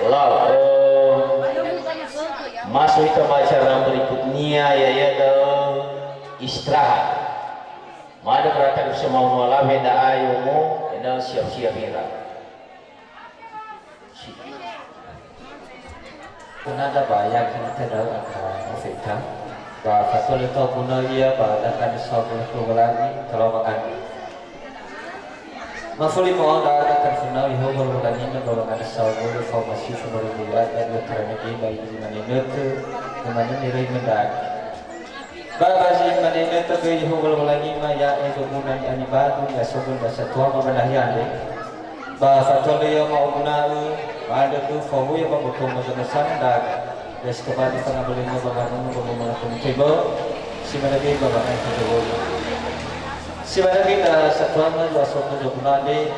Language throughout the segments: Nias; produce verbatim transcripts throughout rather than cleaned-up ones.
Lau, eh, masuk kita ba acara berikutnya, yaitu istirahat. Mada berata bersama Unu Alawe da'a yomo, ena siap-siap ira. Gunada ba yakin tedau angka ofeta. Ba fatole to guna ia ba datang sabu kewalangi kalau makan. Mafuli mo da datang senau iho walangi na ba wangan sabu formasi sumber buat dan teranegi ba ini manenete, manenere mendak. Ba ba zi manenete ke iho walangi ma ya ezo guna ni ani batu ya sobun da satua ma banahi ande. Ba fatole ya ma oguna'ö, ba dötö fawuya ba mboto mazamasana daga. Ya sikabali fangabölina ba wanunu ba mamalatun tebo, si managi ba wanai fadowoli. Si managi da satuama dua soto zogunade,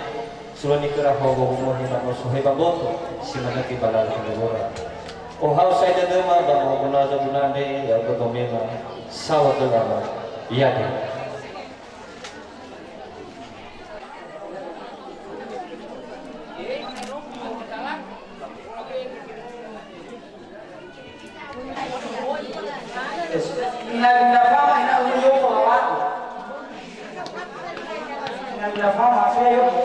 suloni kera hogo homo hina moso heba boto, si managi ba lala fadowora. O hau sai dadöma ba mawaguna zogunade, ya uga gomema, sawa gelama, yade. Ina, ina fama, ina umu yoko lawaku. Ina, ina fama, saya yoko.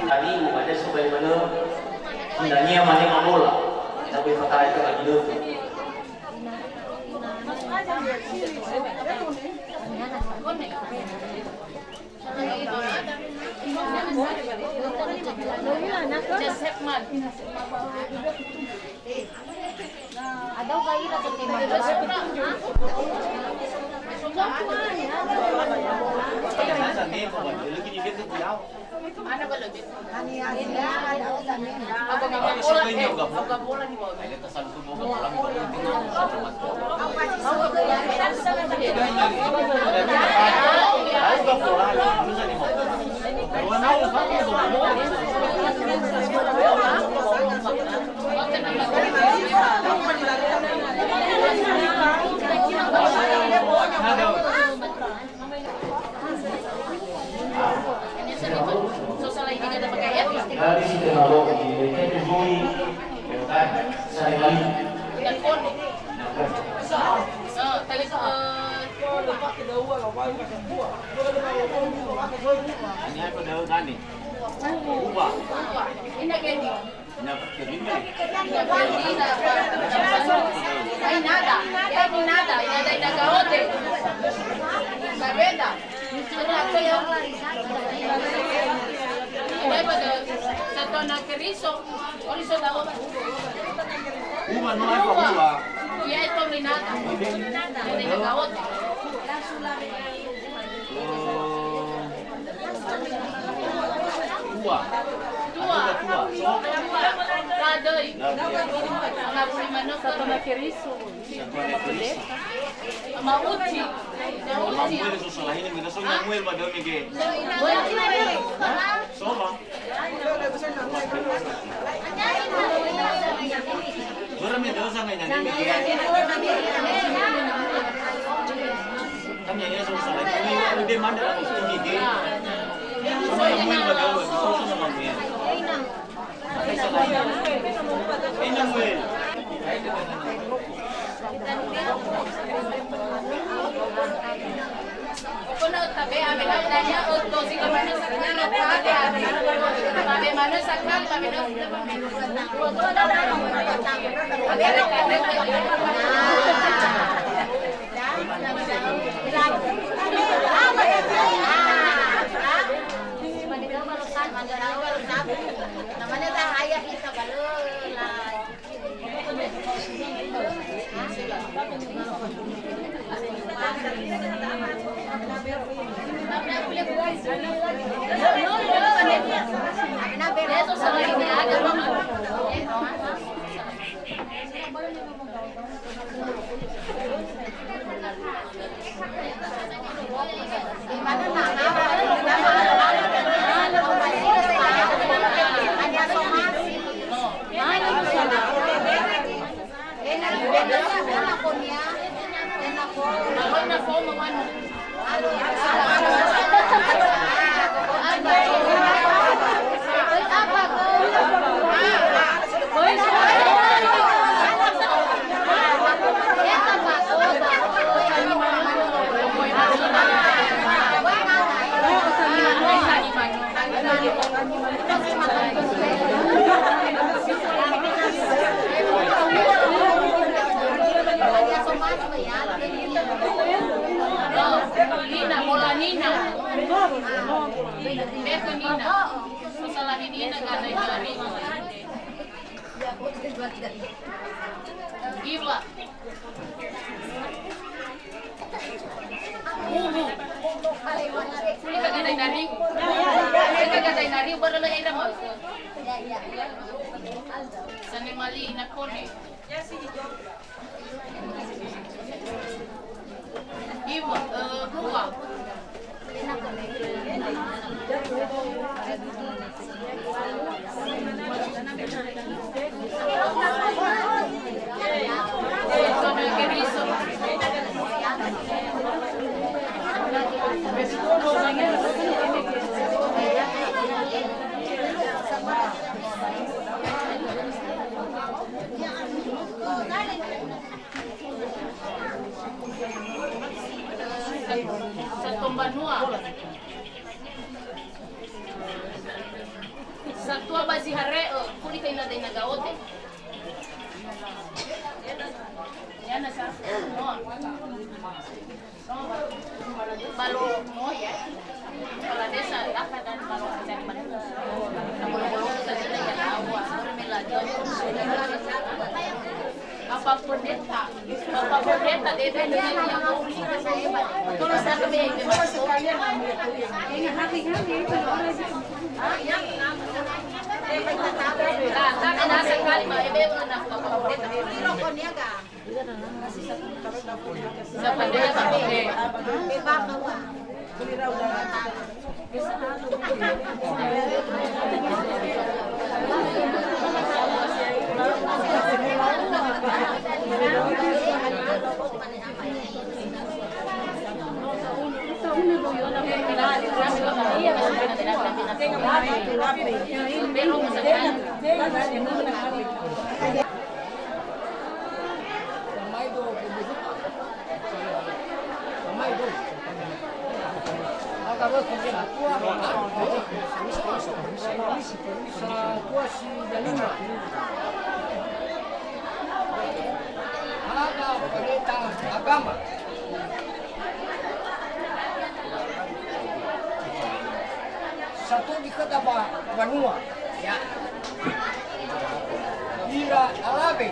Tadi, makanya supaya mana, hinanya mana mamola, tapi fatal itu lagi dulu. Uwa no apa uwa? Ia itu minata. Minata gaote. Dua. Dua. Dua. Sadoi. Satona Keriso. Satona Keriso. Mauti. Mauti. Mauti. Soma. Ora me dosa me nani. Kami yang so salah. Ini udah mandar aku sini ke. Sama yang mau bergaul, so sama yang. Ini mau. Namanya tak ayah kita baloi. Bete mina. Sosalahi nina gada inari. Iwa. Uhu. Kuli ka gada inari. Kuli ka gada inari, baru lagi ada mau. Sane mali ina kone. Iwa, eh, dua. Satua mbanua. Satua ba zi hare'ö, kuli ka ina daina gaote. Yana sa? No. Balo, oh ya. Kepala desa, apa dan balo kerja di mana? Balo-balo saja ya, awal, sampai melaju. Bapak Pendeta, Bapak Pendeta, dia dah jadi yang mau. Terus datang ya, itu. Nah, tapi dah sekali, Mbak, Ebe belum nak Bapak Pendeta. Satua si dalima. Ada pendeta agama. Satua dikhöda ba banua. Ya. Ira alawe.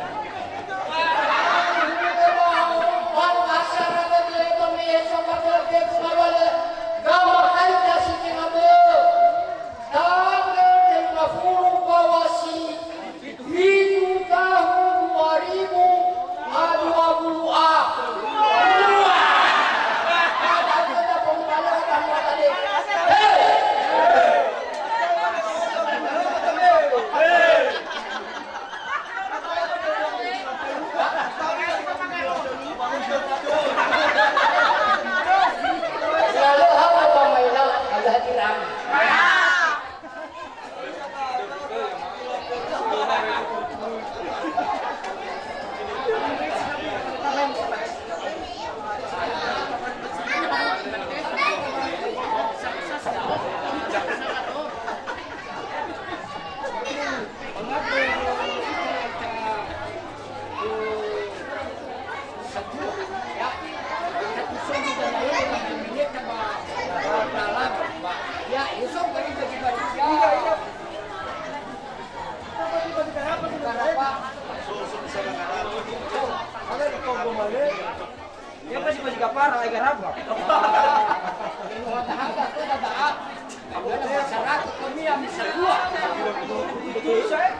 Tanggal tellu belas Februari, tanggal tellu belas Februari, Pitu tahun dua ribu dua puluh. Ya, pasti, pasti kapara, ai garaba. Masyarakat kami yang bisa dua. Itu saya.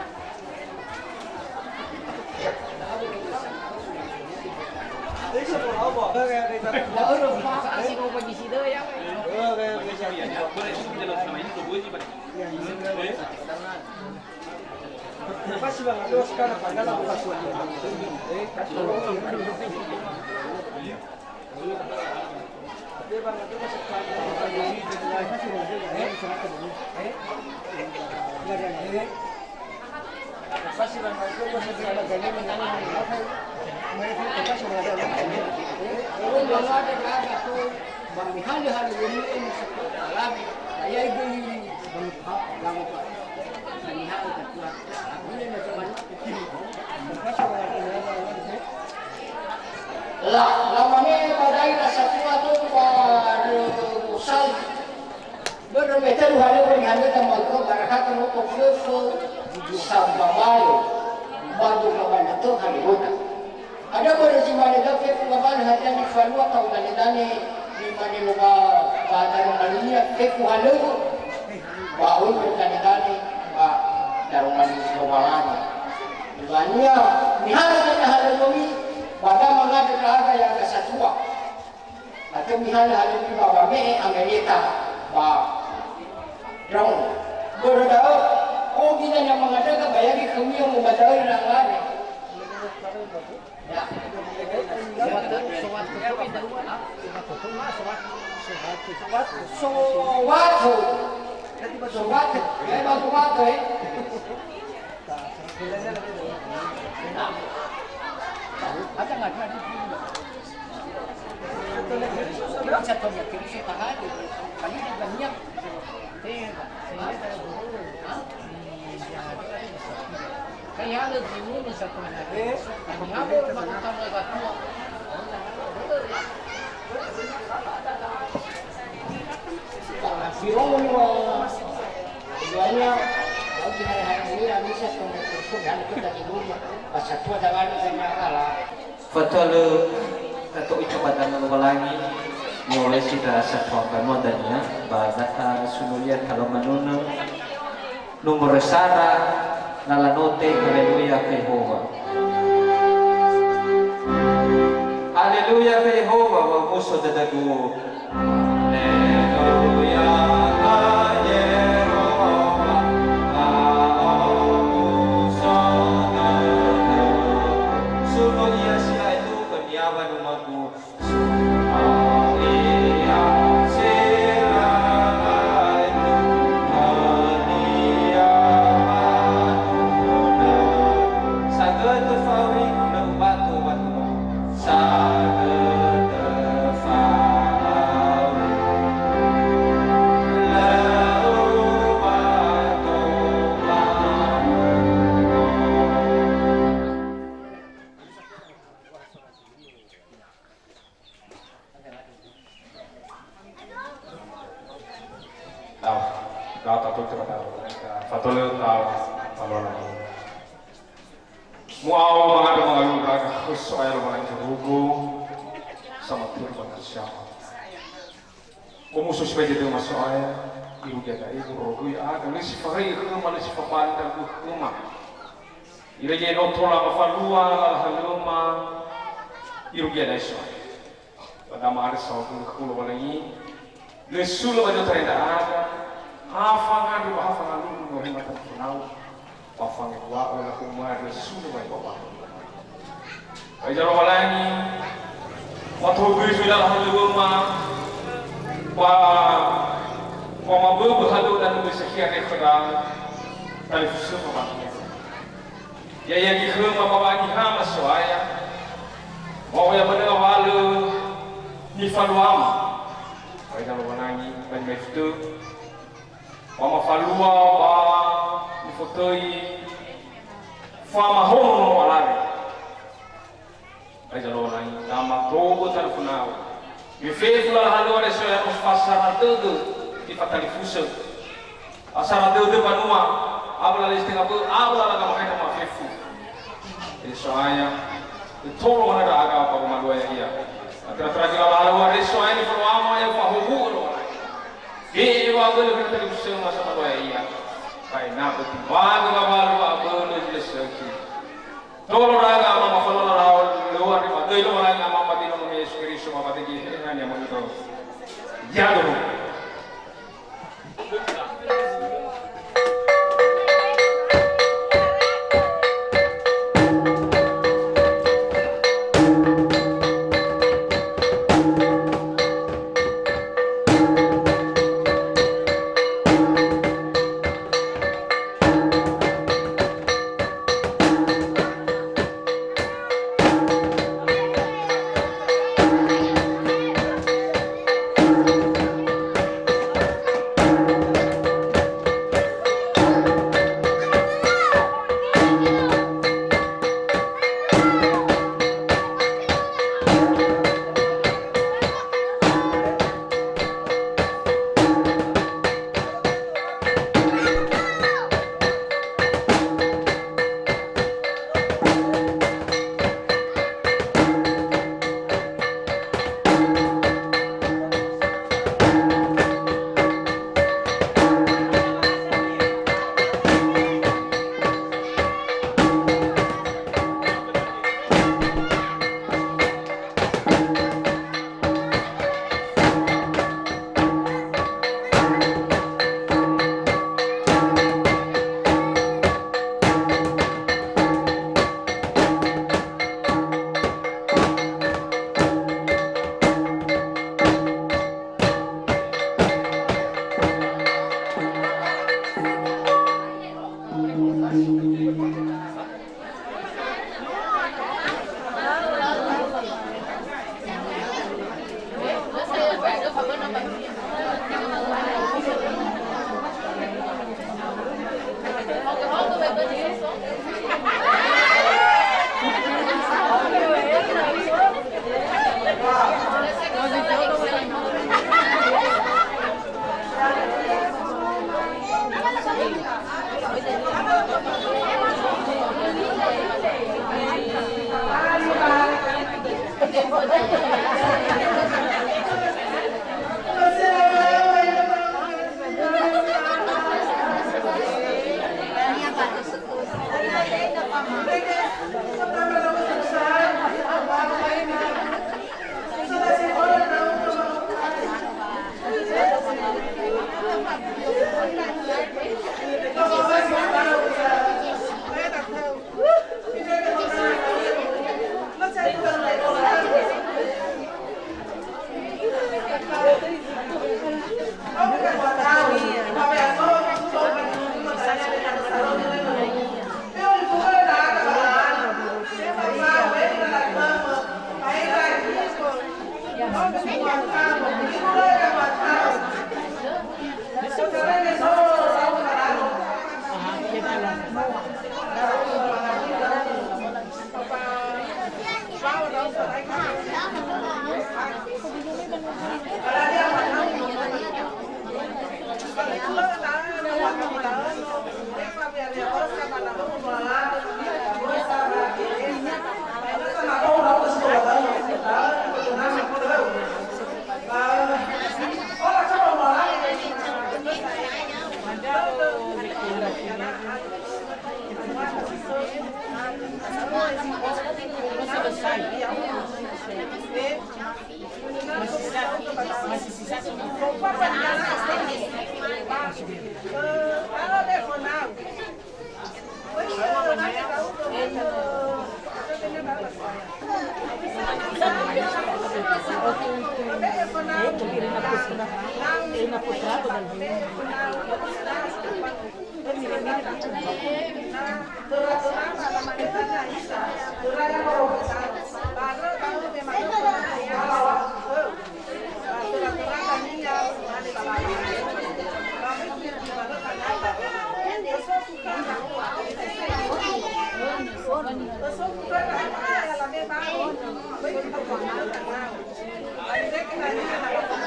La, lamane ba da'e satua tou ba Rosali. Börö me Talu halöŵö nihalöda ma'ökhö barakati noto fefu sambabalo, ba duka banatö halöŵöda. Ada börö zi mane da'ö fefu ngawalö hadia nifalua ta'udane-dane, nimane Lowa-, ba daroma linia fefu halöŵö, ba oi bertane-tane ba daroma li Lowalangi. Dania mihalö dania halöŵömi, ba da mangandrö ndra'aga ya'aga satua. Atö mihalö halöŵömi ba wame'e ameleta ba drong. Börö da'ö, ogi dania mangandröga ba yagi khömi omo ba da'ö ira ngawalö. Ya. Sowato. Sowato. Ya, ba sowato, eh. Fatalö tato ita ba danga Lowalangi, mu'awa si da satua banua dania, ba data sunolia talö manunö. Nomor sara, lala note, haleluya khö Yehowa. Haleluya khö Yehowa, wa'omuso dödögu. Haleluya khö Yehowa, wa'omuso dödögu. Suno ia si la'e tu khönia wanumagu. Tau, tau, tau, tau, tau, tau. Fatolö tau, tau, tau. Mu'ao mangandrö mangalulu ndra'aga khö So'aya Lowalangi zorugo, samatörö ba nasi ama. Omuso sibai dödöma So'aya, irugi da'e, murorogöi aga, lö si faröi khöma, lö si fabali ndra'ugö khöma. Irege no tola mafalua, lala halöma, irugi da'e So'aya. Ba dama andre saohagölö khö Lowalangi, lö sulö ba dödöma ndra'aga, ha fangandrö ba ha fangalulu no hemata fönau, ba fangelua'ö lakhö mare sulö ba ibabahu. Ba ira Lowalangi, matohugöi zui lala halöŵöma, ba wamaböbö halöŵö danö möi sakhia re khöda, talifusöma ba khöda. Ya'ia gikhöma ba wa'agihama So'aya, ba oya ba dö'a walö nifaluama. Ba ira Lowalangi, ba nimaifutö, ba mafalua, ba nifotöi, famahono no alare. Aiza Lowalangi, damado'ö talifusöma. Mifefu lala halöŵö So'aya no fasara dödö nifatalifusö. Asara dödö banua, awö lala istenga bö'ö, awö lala gamakhai mafefu. Ele So'aya, ötolo hana ndra'aga ba umalua ya'ia. Atera-tera gi lala halöŵö So'aya nifaluama ya fahowu'ö Lowalangi. Be'e wa'abölö khöna talifusöma samalua ya'ia. Ba ena'ö timbagö ngawalö wa'abölö zi lö sökhi. Tolo ndra'aga Ama mafalua lala halöŵö, ba döi Lowalangi Ama ba zi no Yesu Keriso ba döi Geheha ni'amoni'ö. Ya'adomo.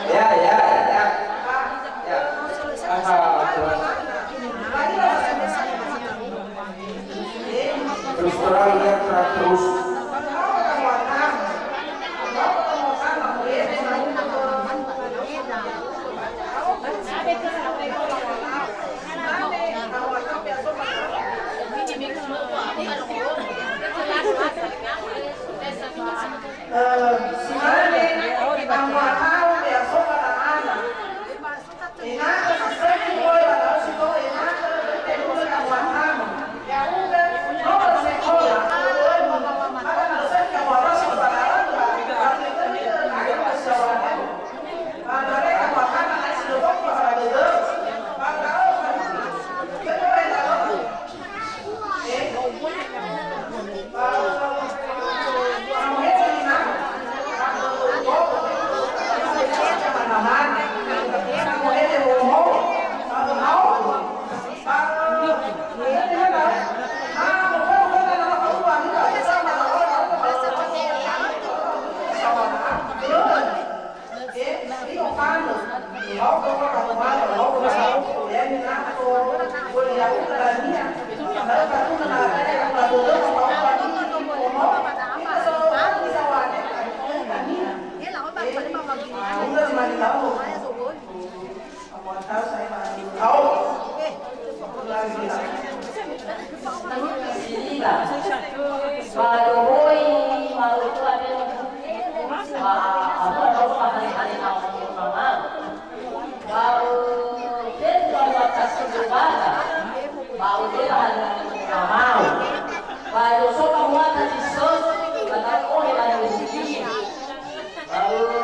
Ya, ya, ya. Ya. Aha, terus. Terus terang, ya, terang terus. Eh, sinane, kamuatau, ya, sobat anak. Ena'ö si sökhi moroi ba da'ö si to'ö ena'ö, ena'ö kamuatama. Ya'ugö, no ösekola, ba na ösökhi kamuatama ba da'ö, ba, ba, ba, ba, kamuatama, na si lö bökhi ba da'ö, ba da'ö, ba, Ba dohoi ma'ökhö andre, ba, ba, ba, ba, ba, ba, Ba, eh, fefu ba muata si bebada. Ba, eh, bebada. Ba, eh, so ba muata si so, ba, ba, oh, ba, eh, ba, eh,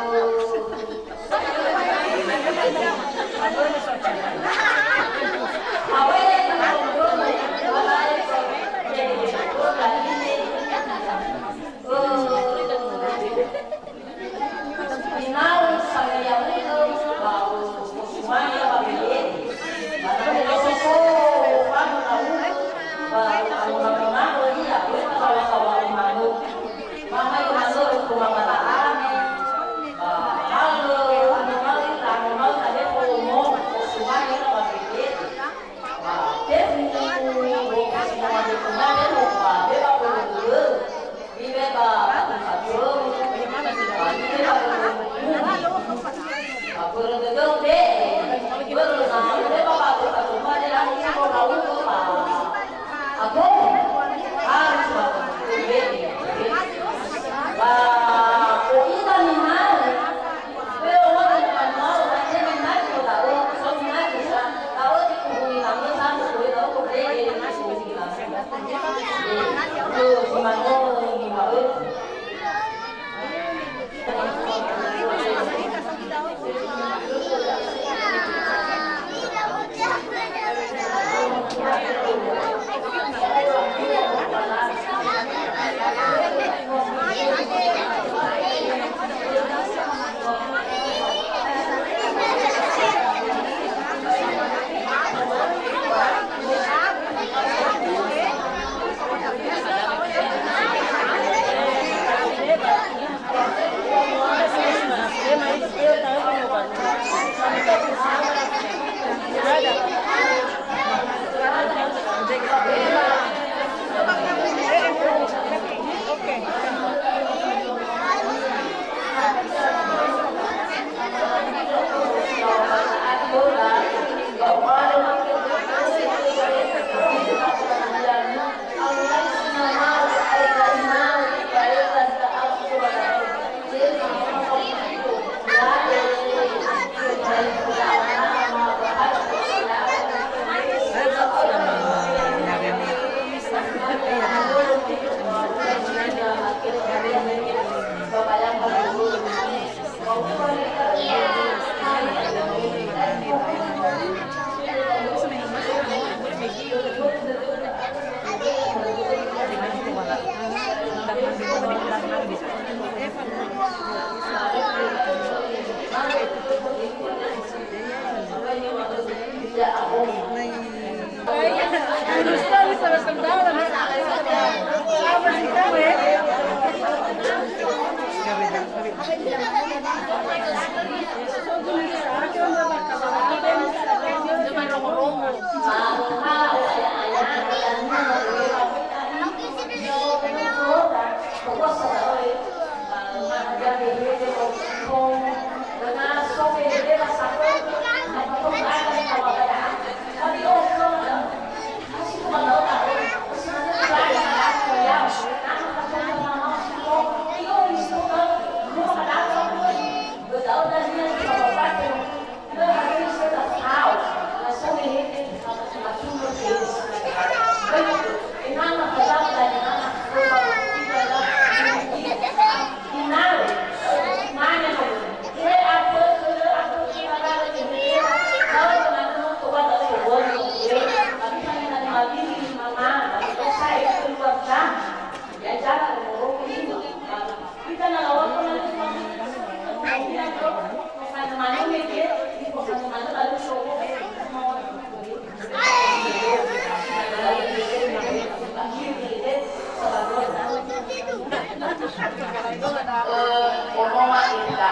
Ono ma'ita.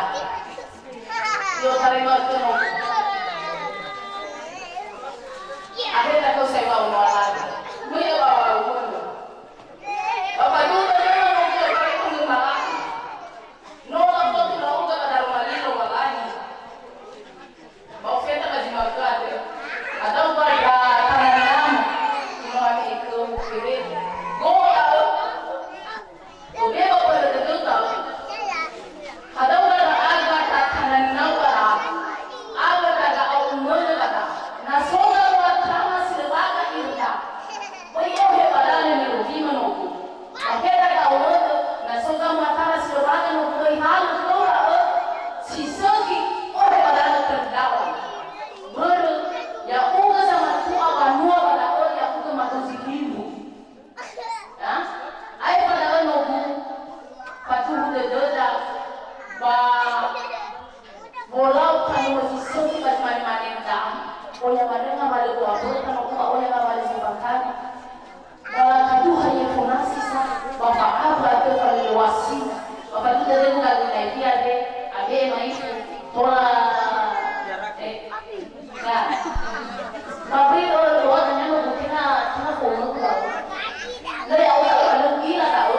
Io tarima ke no. Akhirnya kau saya mau malam. Mu ya bawa umur. Bapak dulu tadi mau ke balik ke malam. No, lafotu ndra'ugö ba daroma li Lowalangi. Ba ofeta ba zi ma'ökhö andrö. Hadia ba tananami, no ami ikhöu, Febedi. Go'o da'ö. Tobe ba börö dödöu da'ö. Hadia ba ndra'aga tatananami ba da'ö. Aga da'ö umönö ba da'ö. Na so gawua tama si lö baga irda. Böi ohe ba da'ö me lobima nogu. Akhera da'ö, na so gamuatara si lö baga no böi halö khöu da'ö, si sökhi ohe ba da'ö terdakwa. Börö, ya'ugö zamatu'a banua ba da'ö, ya'ugö madozi liwu. Ya? Aefa da'ö nogu, faduhu dödöda, ba wolau tanö si sökhi ba zi mane-mane nda, oya manö ngawalö goa böta nogu ba oya ngawalö zi bakari. Ba lakaduha ia fonasi sa, ba fa'abö atö falelewasi, ba faduhu dödögu gagu naifia de, abe maifu, tola, eh, ya. Ba böi, eh, doa tanya no, tenga, tenga fonö ku da'ö. Lö ya'o da'ö, lö u'ila da'ö.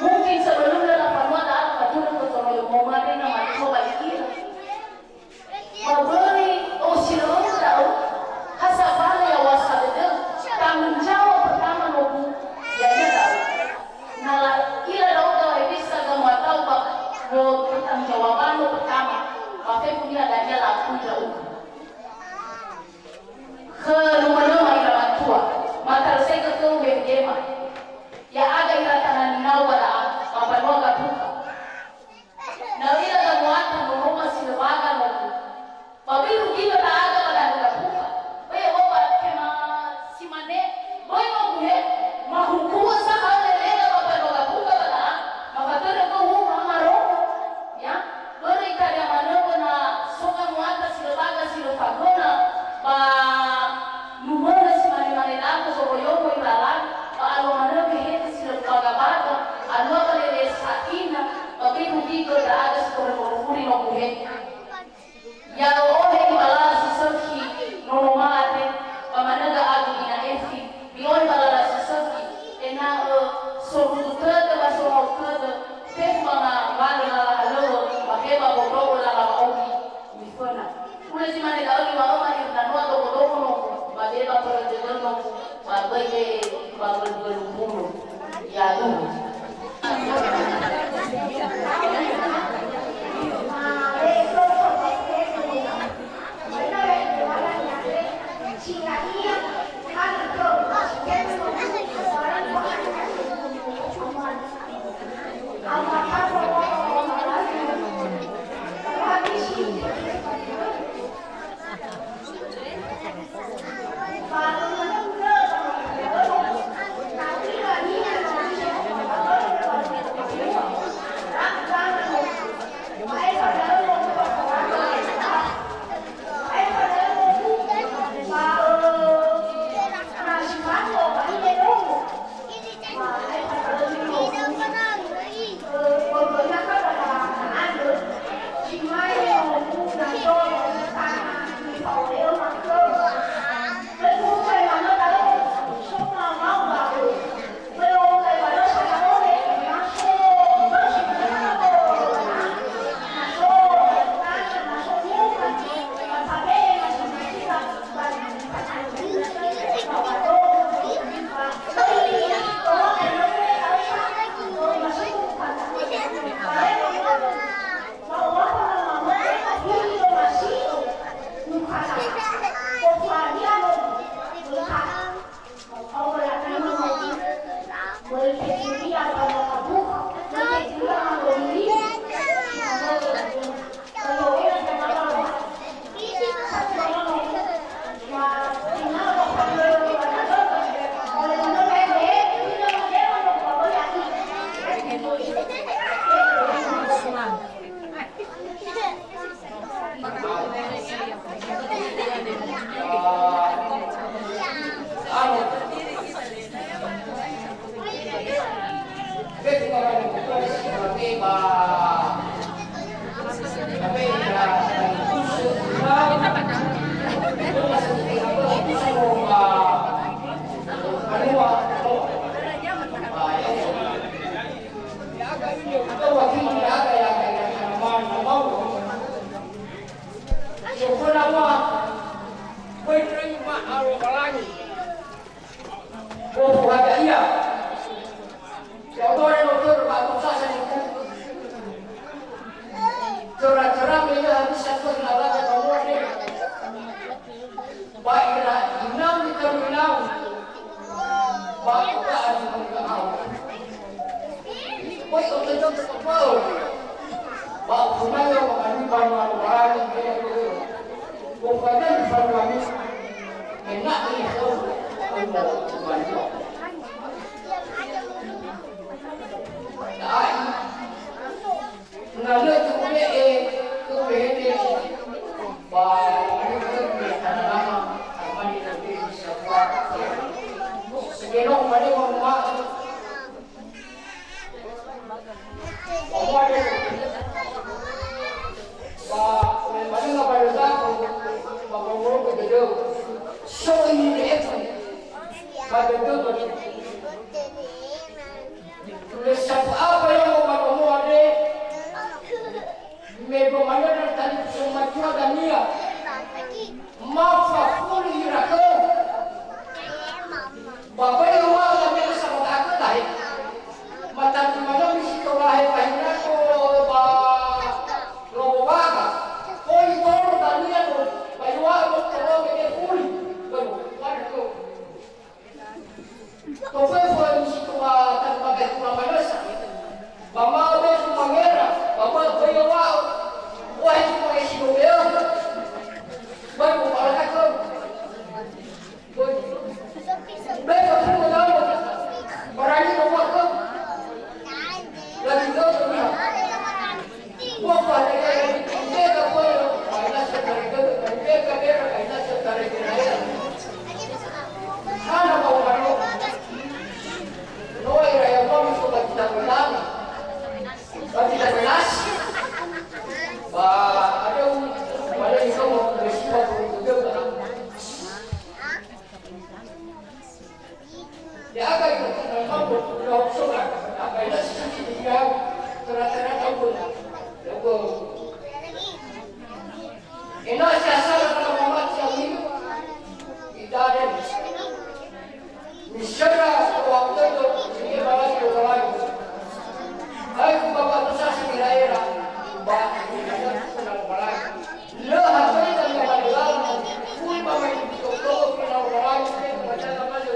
Mungkin sebelum lö lafanua da'ö, faduhu dödögu zoroyo, mo mane na matua ba i'ila. Ba böi, o, si lö da'ö. Ma'alowalangi. Gofu hadia ia. Ya'odore no tödö ba tosasa niku. Töra-töra me lö hadia sa'ae lalaga ba mua dega. Ba ira inau ni kalu inau. Ba uga adi mangga au. Oi oto-oto kepao. Ba ufunaya wa kami ba ma wa ni kaya kaya. Wa kaya ni fa kami. Enak ni kau. Ai. Na lö tu'ube'e khö wehede ba lö khögu tanalama, amane khögu sa'ae. Sege no umane wanguma'ö. Wanguma'ö. Ba me manenga ba lö zafu, ba wanguma'ö dödöu. So ini de'efu. Ba dödöu. Lö sa'ae apa yang mau ba nomo andre. Me dua manö na talifusö matua dania. Ma fafuli ira khöu. Ba böi wa la me sa ba khöu dahe. Ma tatu manö mi si tola he ba hinako ba robo waga. Koi toro dania no ba iwa mo toro me fuli. Böi wa khöu. Toföfö zi toma tanö ba gae khula manösa. Ba ma befu mangera, ba ma böi wa'o. Wahai zi pagai si dobe'ö. Böi mo fa'alakha khöu. Böi. Böi mo fa'alakha khöu. Barani mo wa khöu. Lagi khöu khöu niha. Ya'aga ira, ira mambo, ira hopsonga, ya'aga ira sisi ira, tera-tera tahu pun. Ya'aga. Ena'ö si asara na mamati ami, idade. Misera wa tödö, ini balai Lowalangi. Hai ku baba tu sasi ira-ira, ba, ini balai. Lö hatoi dania ba dalam, kui ba mai di toko-toko final Lowalangi, kui ba jaga malu.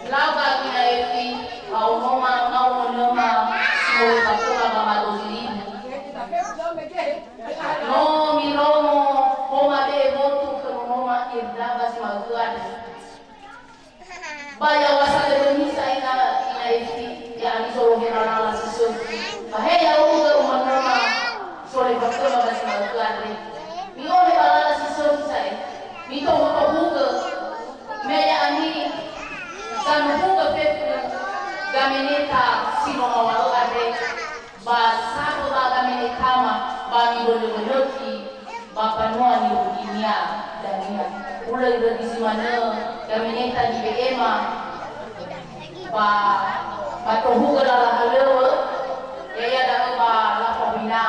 Lau ba ina efi, au noma, au noma, si bolo bakoma ba mato zilibu. No mirongo, homa be botu ke noma irda ba si matua. Ba ya'ohasa dödömi sa'ae ina, ina efi, ya'ami zolohera lala si sökhi. Ba he ya'ugö umanöma sole bakoma ba zi ma'ökhö andre. Mi'ohe ba lala si sökhi sa'ae. Mitohutohugö. Me ya'ami zanuhugö fefu gameneta si no mawalö andre. Ba sabo ba gamenetama, ba mibölö-bölökhi ba mbanua niruginia dania. Hulö irögi zi manö gameneta nibe'ema, ba, ba tohugö lala halöŵö, ya'ia da'ö ba lafahina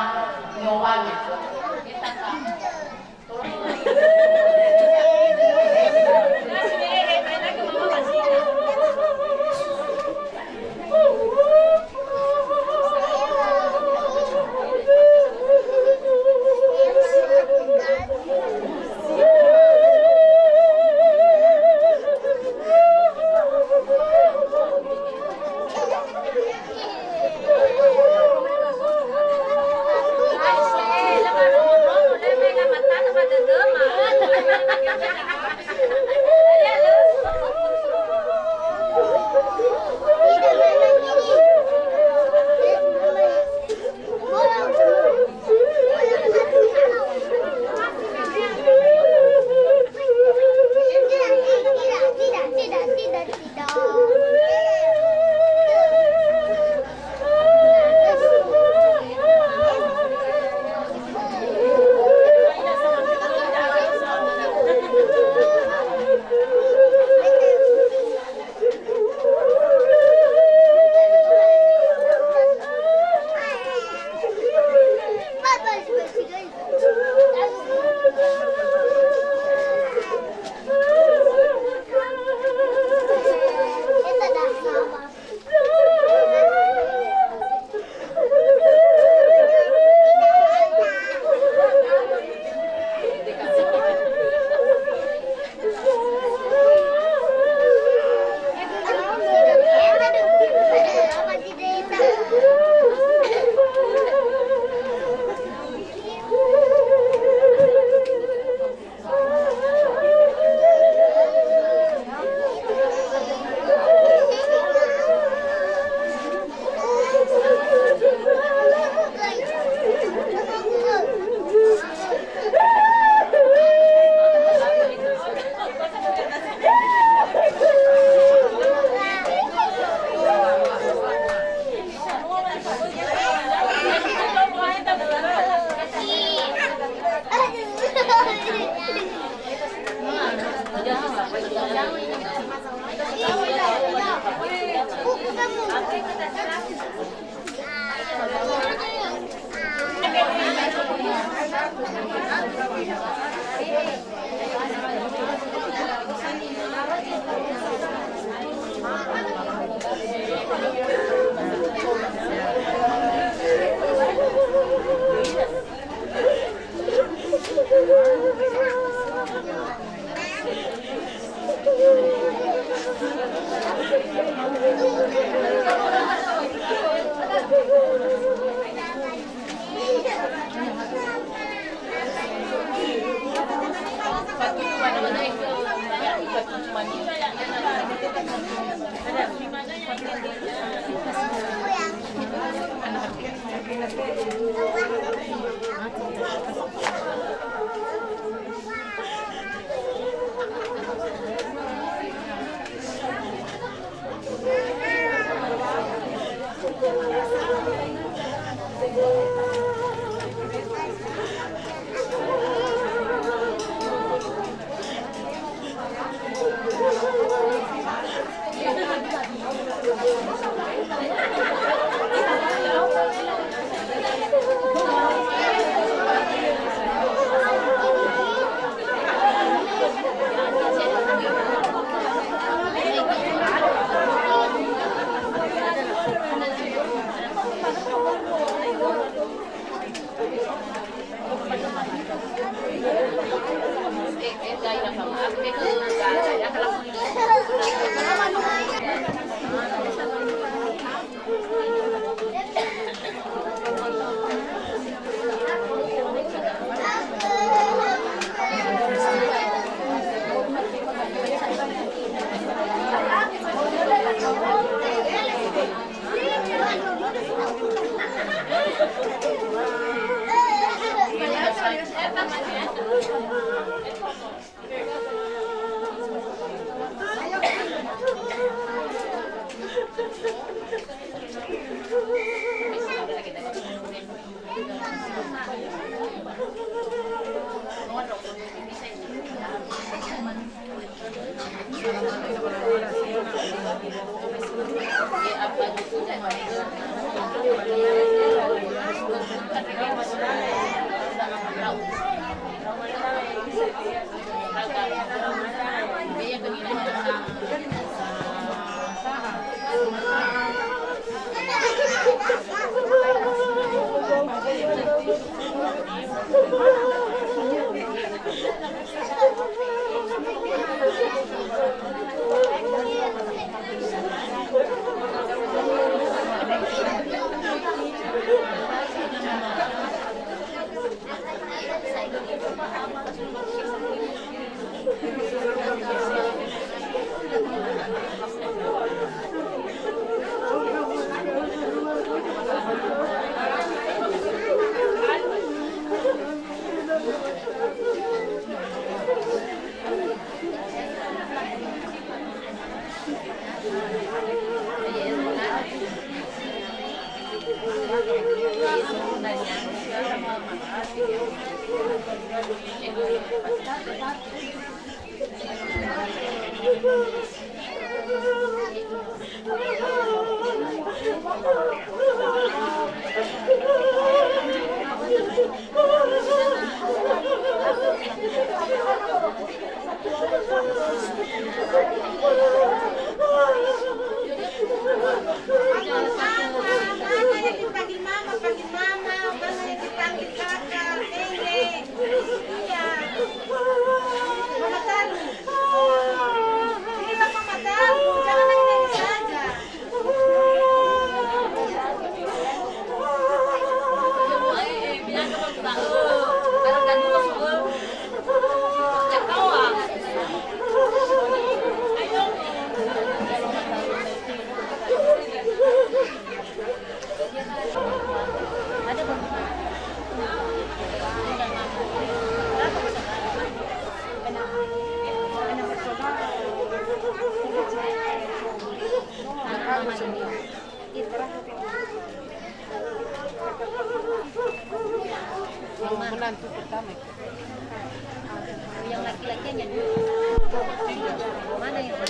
ni'owali. Yang laki-laki hanya dua. Mana yang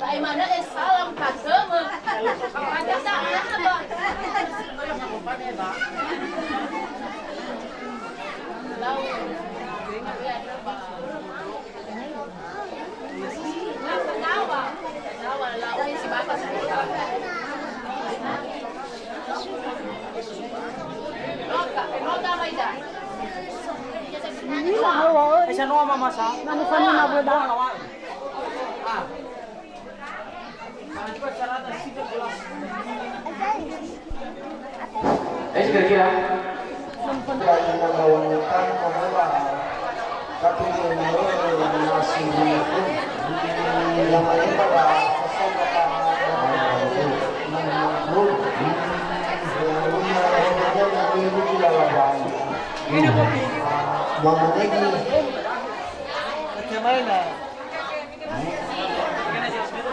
Ta'e manö e salam katömö. Ada da'ana, Bang. Lau. Esa noa mamasa. Manu fani mabeda. Ah. Eh, kira-kira. Mama Negi.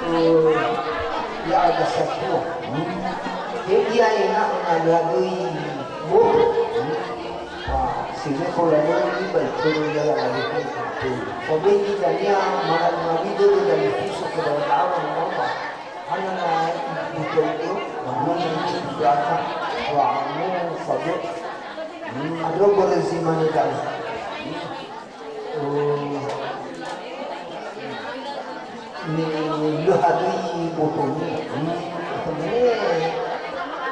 Eh, ya'aga satua. Hmm. He ia ena'ö na lö adöi boto. Hmm. Wah, si meko lalöi ba itörö ia la'alifö. Faböi dania marabi dödö dalifusö ke dawa-dawa mama. Hana na ibuto-buto, mama na ibuto-buto. Wah, no faböi. Hmm, ado börö zi mane da'ö. Hmm. Oh. Ni lö hadöi botonia. Hmm. Atau mene,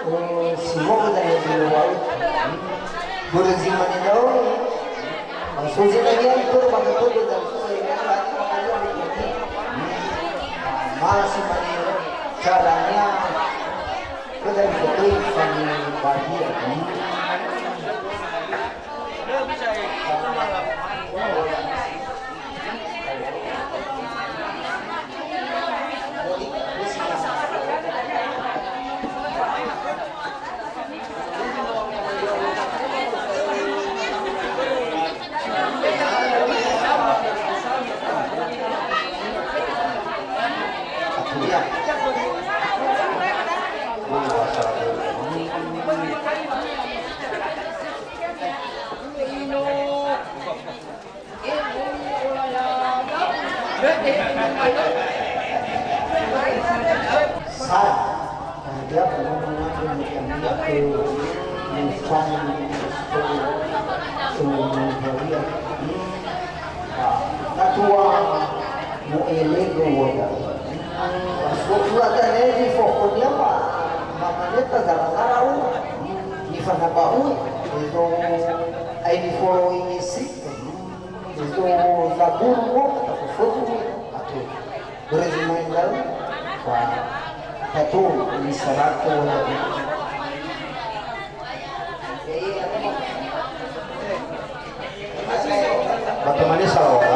oh, si mane da'ö. Hmm. Börö zi mane da'ö. Maksudnya lagi itu bakal tuh dan susah ya. Hmm. Masih mane caranya. Kita bisa tuh sambil bahagia. Hmm. Nifangi, eh, Maria. Natua mu'elego woda. Pas waktu ada Levi pokoknya, Pak, makanya tak gara-gara, uh, nifanaba'u, itu, ai nifoloi isi. Itu zabur mo, tak fokus, atau. Börö zi ma'e da'ö, ba, tatu, li sarato, ba tamane salawat.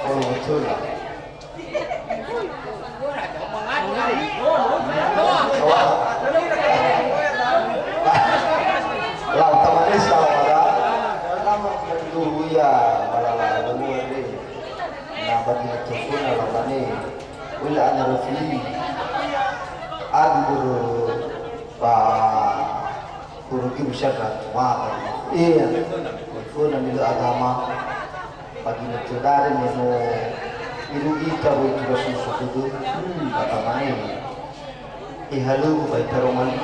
Kalau betul lah. Lau tamane salawat. Lama dulu ya, malala dulu ya. Na bagi tufuna lamane. Wila ana rafi. Aduh, ba. Guru guru saka tua. Iya. Fona milö agama. Bagi na tödare me no irugi ita woi tura susu kudu. Hmm. Kata mane. Ihalögu ba ita romani.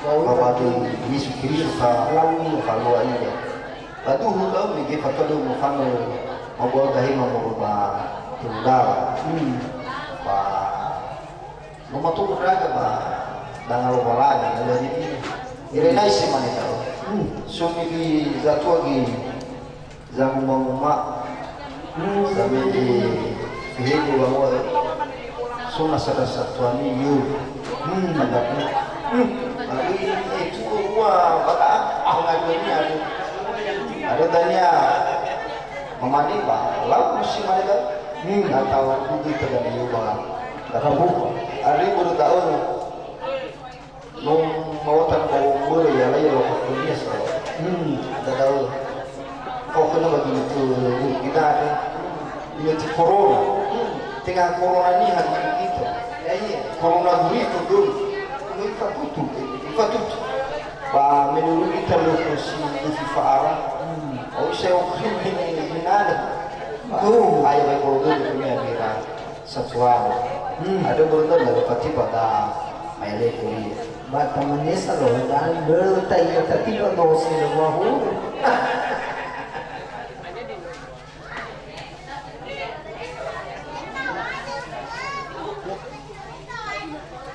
Ba bagi Yesu Kristo ka lalu falua iya. Laduhu lau mege fatolu mufano mabua gahi mamuru ba tundara. Hmm. Ba No mato ndra'aga ba danga Lowalangi, na lari. Ira naisi mane da'ö. Hmm. Sumi li zatua gi zanguma-nguma. Hmm. Sami gi fehege wangoa. Sona sada satuani yo. Hmm. Ada pun. Hmm. Tapi itu ua baka ah, pengaduannya ada. Ada tanya. Mamane ba, lau musi mane ba? Hmm. Na tau kudu tegane yo ba. Kabu. Ari buru da'ö. No mawatan ba wong buru ya lai lo kuliah sa. Hmm. Ada da'ö. Kau kena bagi itu, kita ada. Ini tu corona. Hmm. Tengah corona ini hari kita. Ya, iya. Corona gurita dulu. Ini ikatutu, ikatutu. Ba menurut kita lo si Dufi Fa'ara. Hmm. Oh, saya oke ini ada. Oh, ayo baik kalau dulu punya mira satuan. Hmm. Ada berita dari Fatih pada Maile kuliah. Ba tamane sa lo dan berita iya tapi lo dosi lo mahu.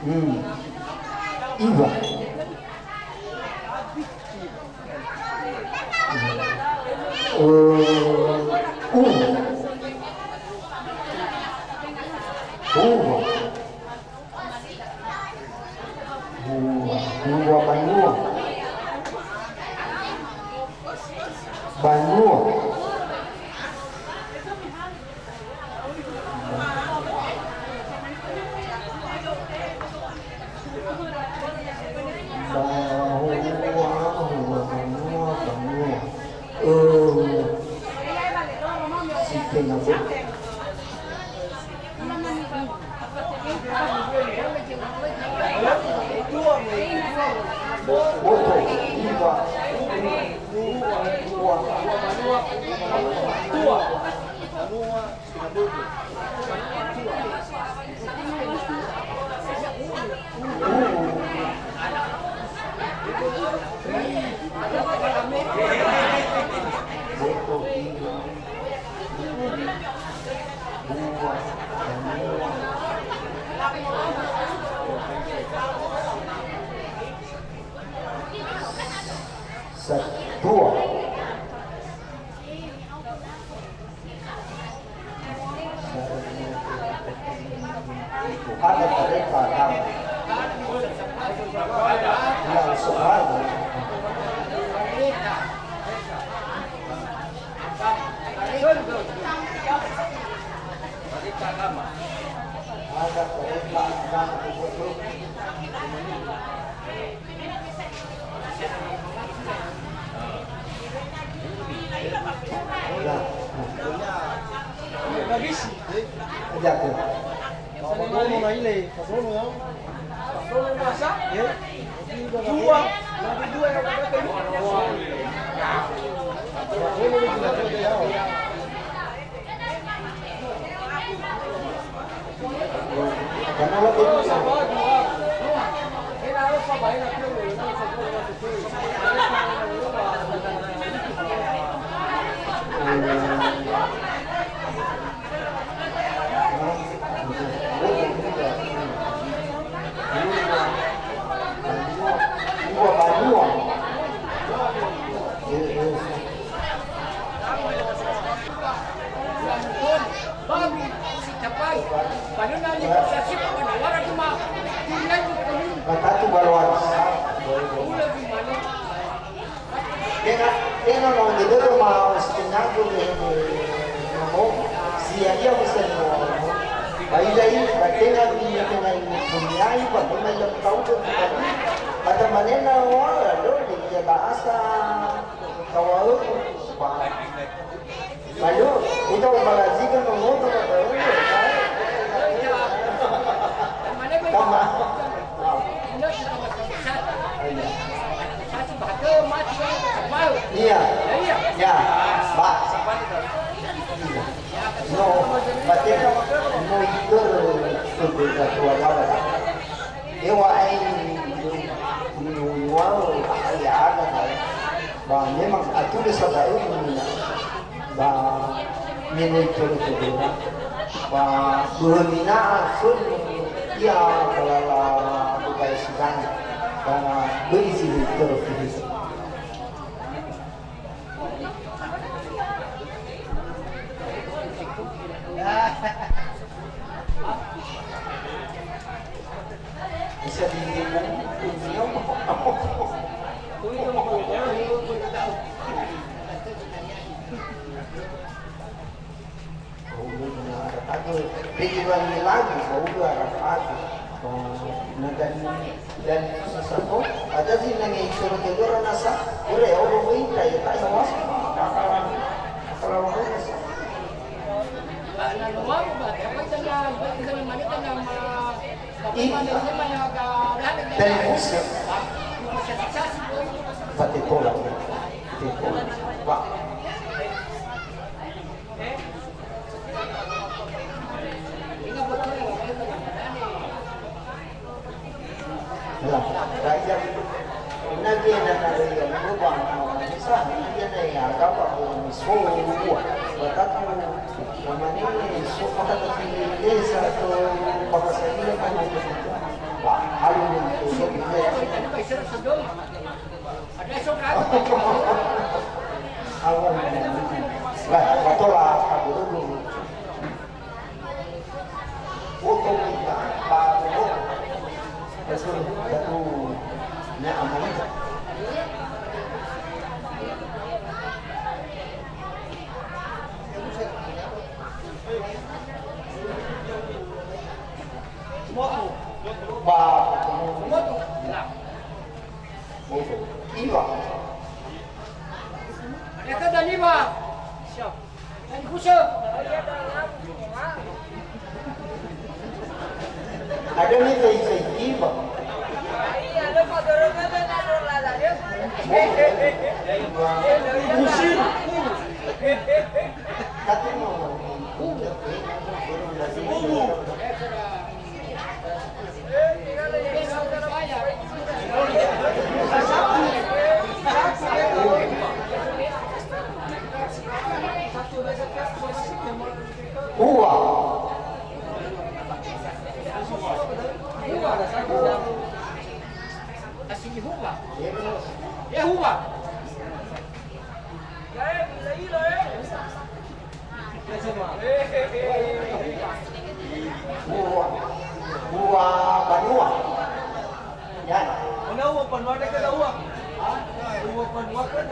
Hmm. Iwa. Eh, uwa. Uwa. Uwa. Uwa banua. Banua. Bahua, bahua, bahua. Eh, si tenga be. Boto, iwa, uwa, uwa, uwa, banua, banua. Sa-, dua. Ada tareka agama. Yang sebaru. Ada tareka agama. Batatu baluan. Tenga, tenga no ngedero ma setengah gule no, si ya iya bisa no. Ba ila i, ba tenga ni, tenga ni, dunia i, ba tenga yang tahu tu. Kata manena wala do, dia bahasa. Tawaö, ba. Ayo, udah balazi kan ngomong sama tawaö. Tama. Iya. Ya, ba. No, berarti no itu sudah keluar. Ewa ai, niu'u'u'ö, ya ada, ba memang atulö sa da'ö mina, ba menoi tödö-tödöra, ba böhö mina sun ia kalala bukai sidang, ba böi si tödö. Bisa di Bagi lagi, bagi lagi, bagi lagi. Na dan, dan sasato, ada sih nanya itu, nasa, ure, oh, ita, ita, ya, was, akal, akal, Ih. Dari Muslim. Fatetola. Fatetola. Wah. Nah, rakyat. Nah, dia nak ada yang berubah, nah, misal, dia nak yang agama, oh, miso, buat. Buat aku, namanya, so, kata di desa atau bahasa dia kan, wah, halu ni, so, dia. Awal ni. Lah, betul lah, aku dulu. Foto kita, Pak Gubernur. Betul, betul. Ini aman. Pak Gubernur. Foto. Iwa. Ada kata lima. Siap. Ada ni saya, saya tiba. Musim. Tapi mau. Hua. Asili hua. Ya, hua. Hua. Hua banua. Ya. Mana hua banua dekat hua? Hua banua kan?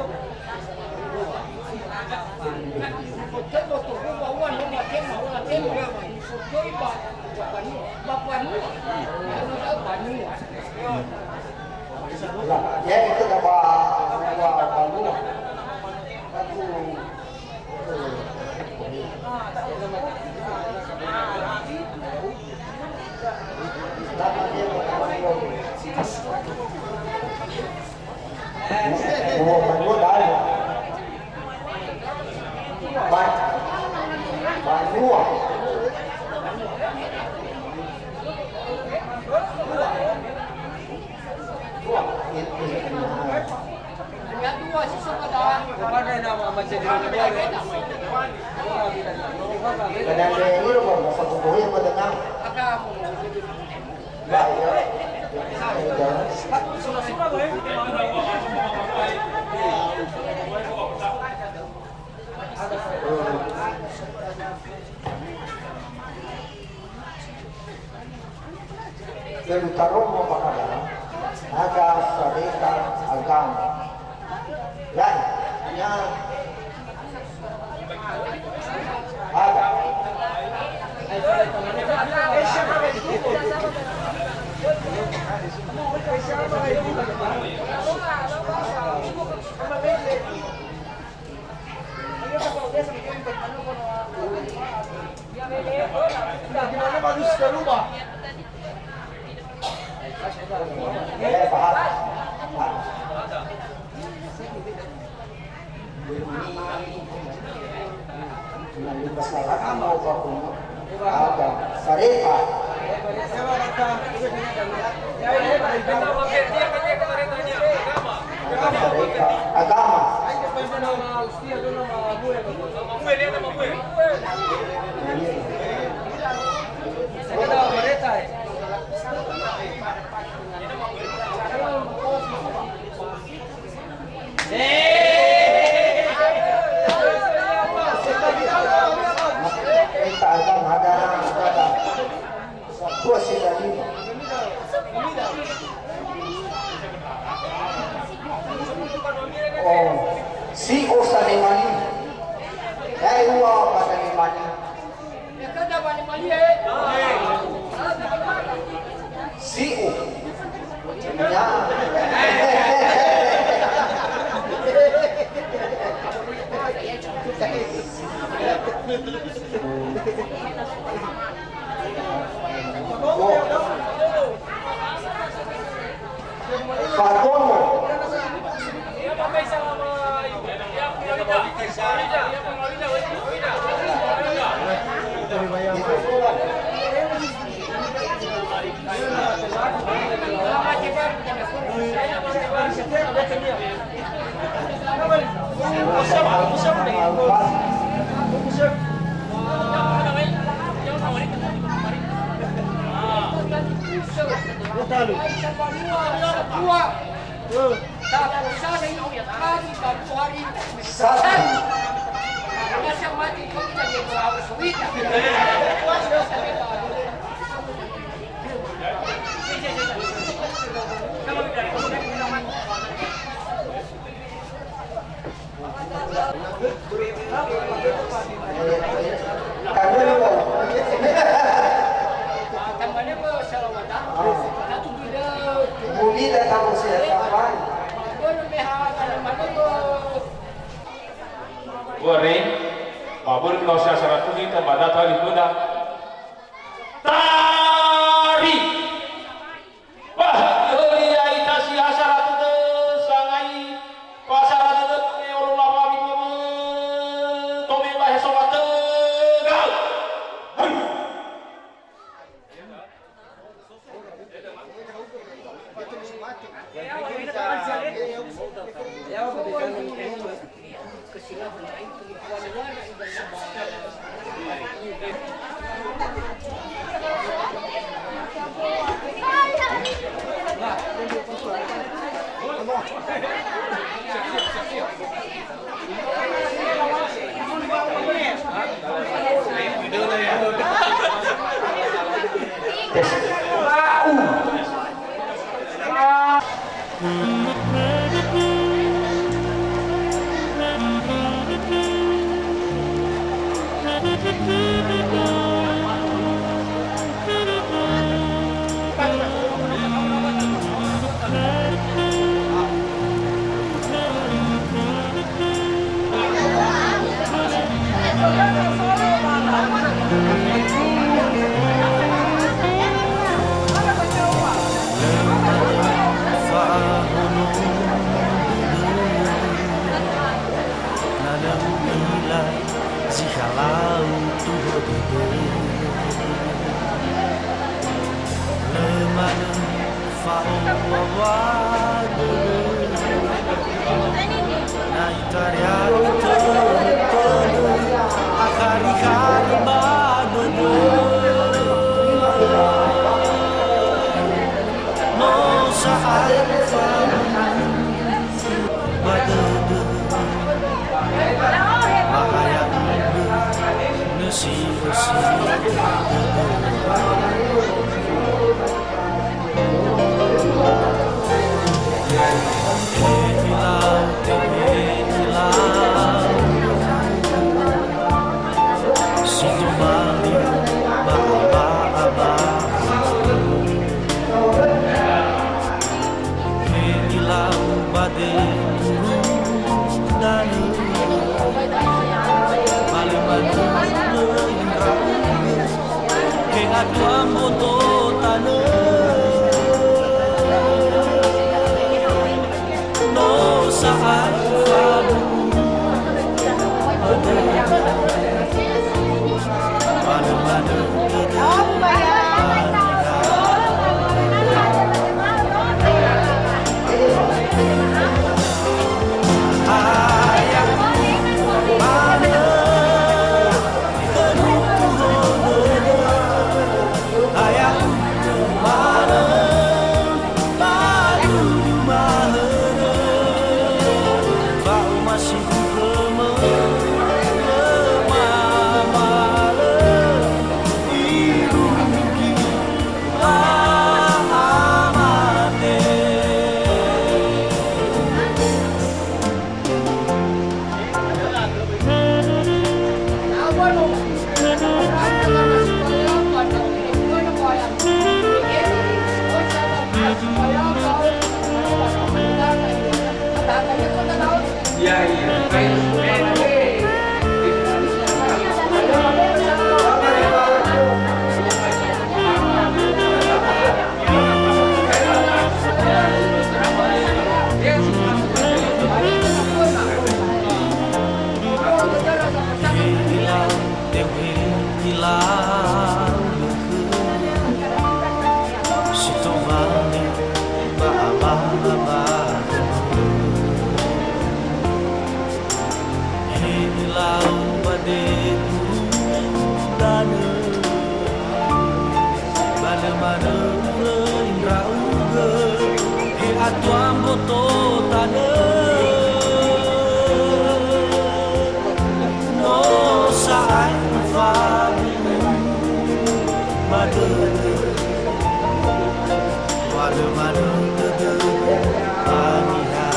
Ya, itu apa? Hua banua. Aku Lalu tarongo bakada, haga sareta agama. Lain, ya. Haga. Ada sareta. Agama. Ita agama ada, ada. Dua sila lima. Oh, si o sanemali. Eh, ua ba sanemali. Si o. Ya. Fatono. Satu. Börö, ba börö no sasara tuli ta ba data li böda. Tari! Ba, höli ya'ita si ha sara tödö sangai, ba sara tödö me oro lawawi böbö, tome ba heso watögau. Danö, ba lö manö ndra'ugö, he atua mboto tanö. No sa'ae fabu'u, ba lö manö dödö. He lau ba degu danö, ba lö manö uröi ndra'ugö, he atua mboto tanö. No sa'ae ufabu'u ba dödö, ba lö manö dödö ba niha.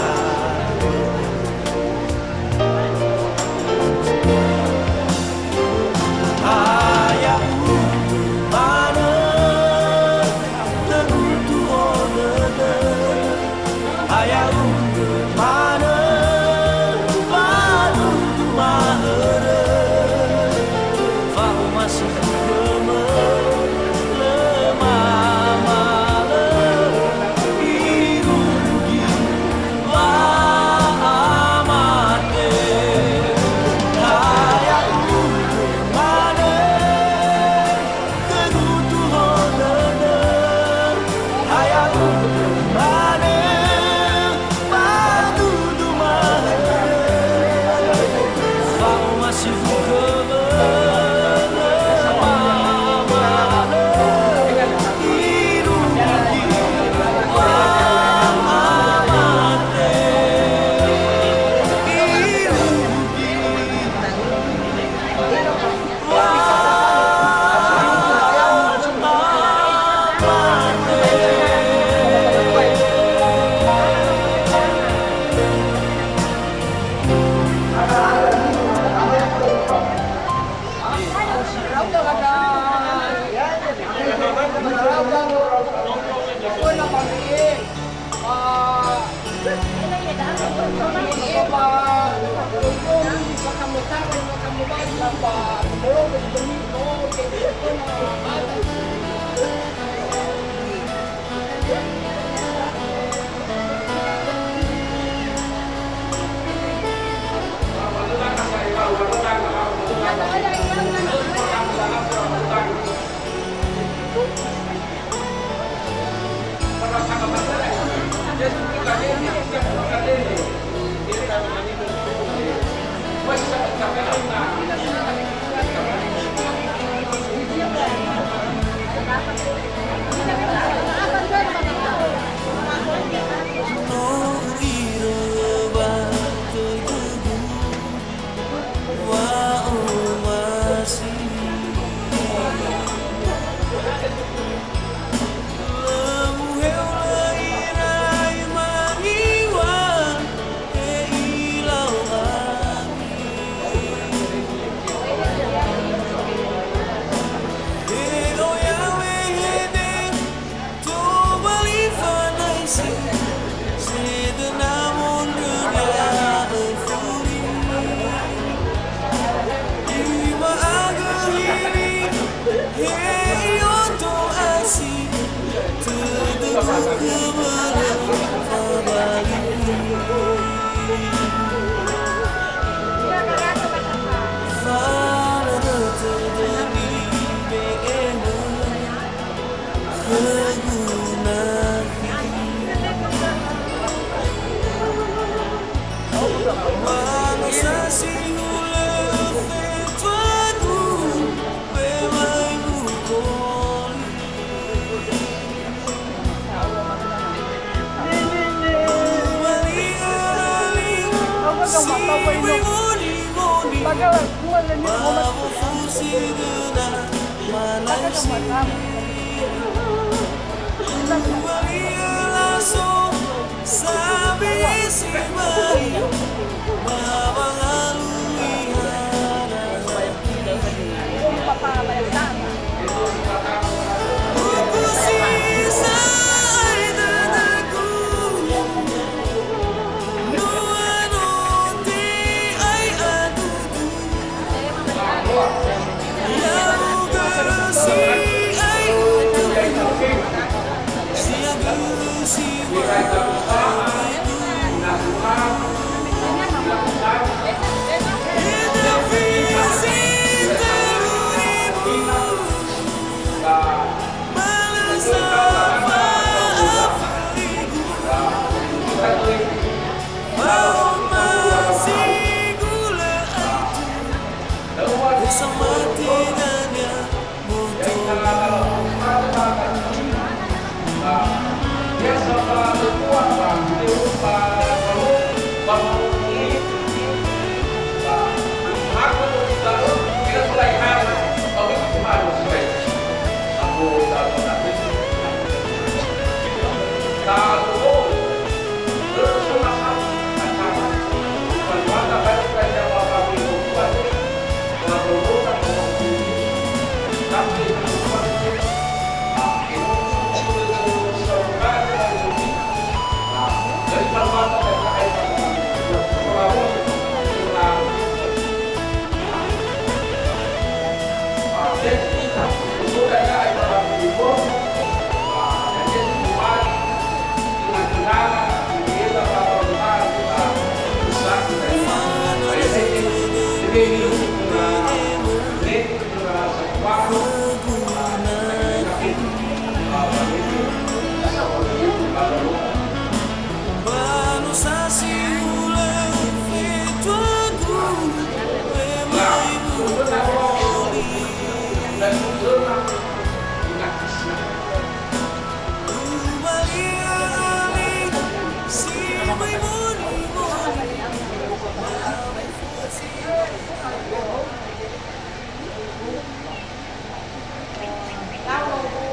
Lau nogu,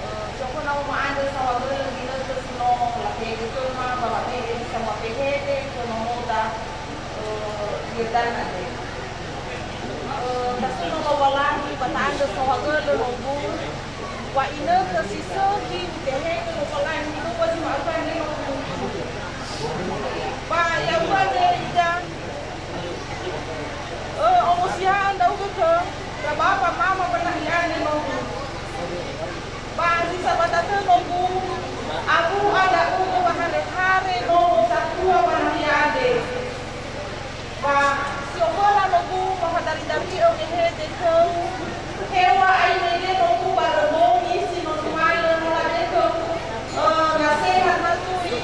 eh, coba nau ma'andrö saohagölö ginötö si no latehegö khöma, ba labe'e zi samoa fehede khö nomoda, eh, Firdan andre. Eh, tasu no Lowalangi ba ta'andrö saohagölö nogu, wa inötö si sökhi utehegö Lowalangi, no ba zi ma'ökhö andre nogu. Ba ya'ugö andre ida, Ö, omosiha'a ndra'ugö khö ndra bapa mama ba nahia andre nogu. Ba zi sabata tö nogu, awu'a ndra'ugö wahare-hare nomo satua ba nahia andre. Ba si oföna nogu, ba fadari-dari'ö wehede khöu, heŵa'ae mege nogu ba römömi si no numalö no labe khöu, ö, nasehat naturi,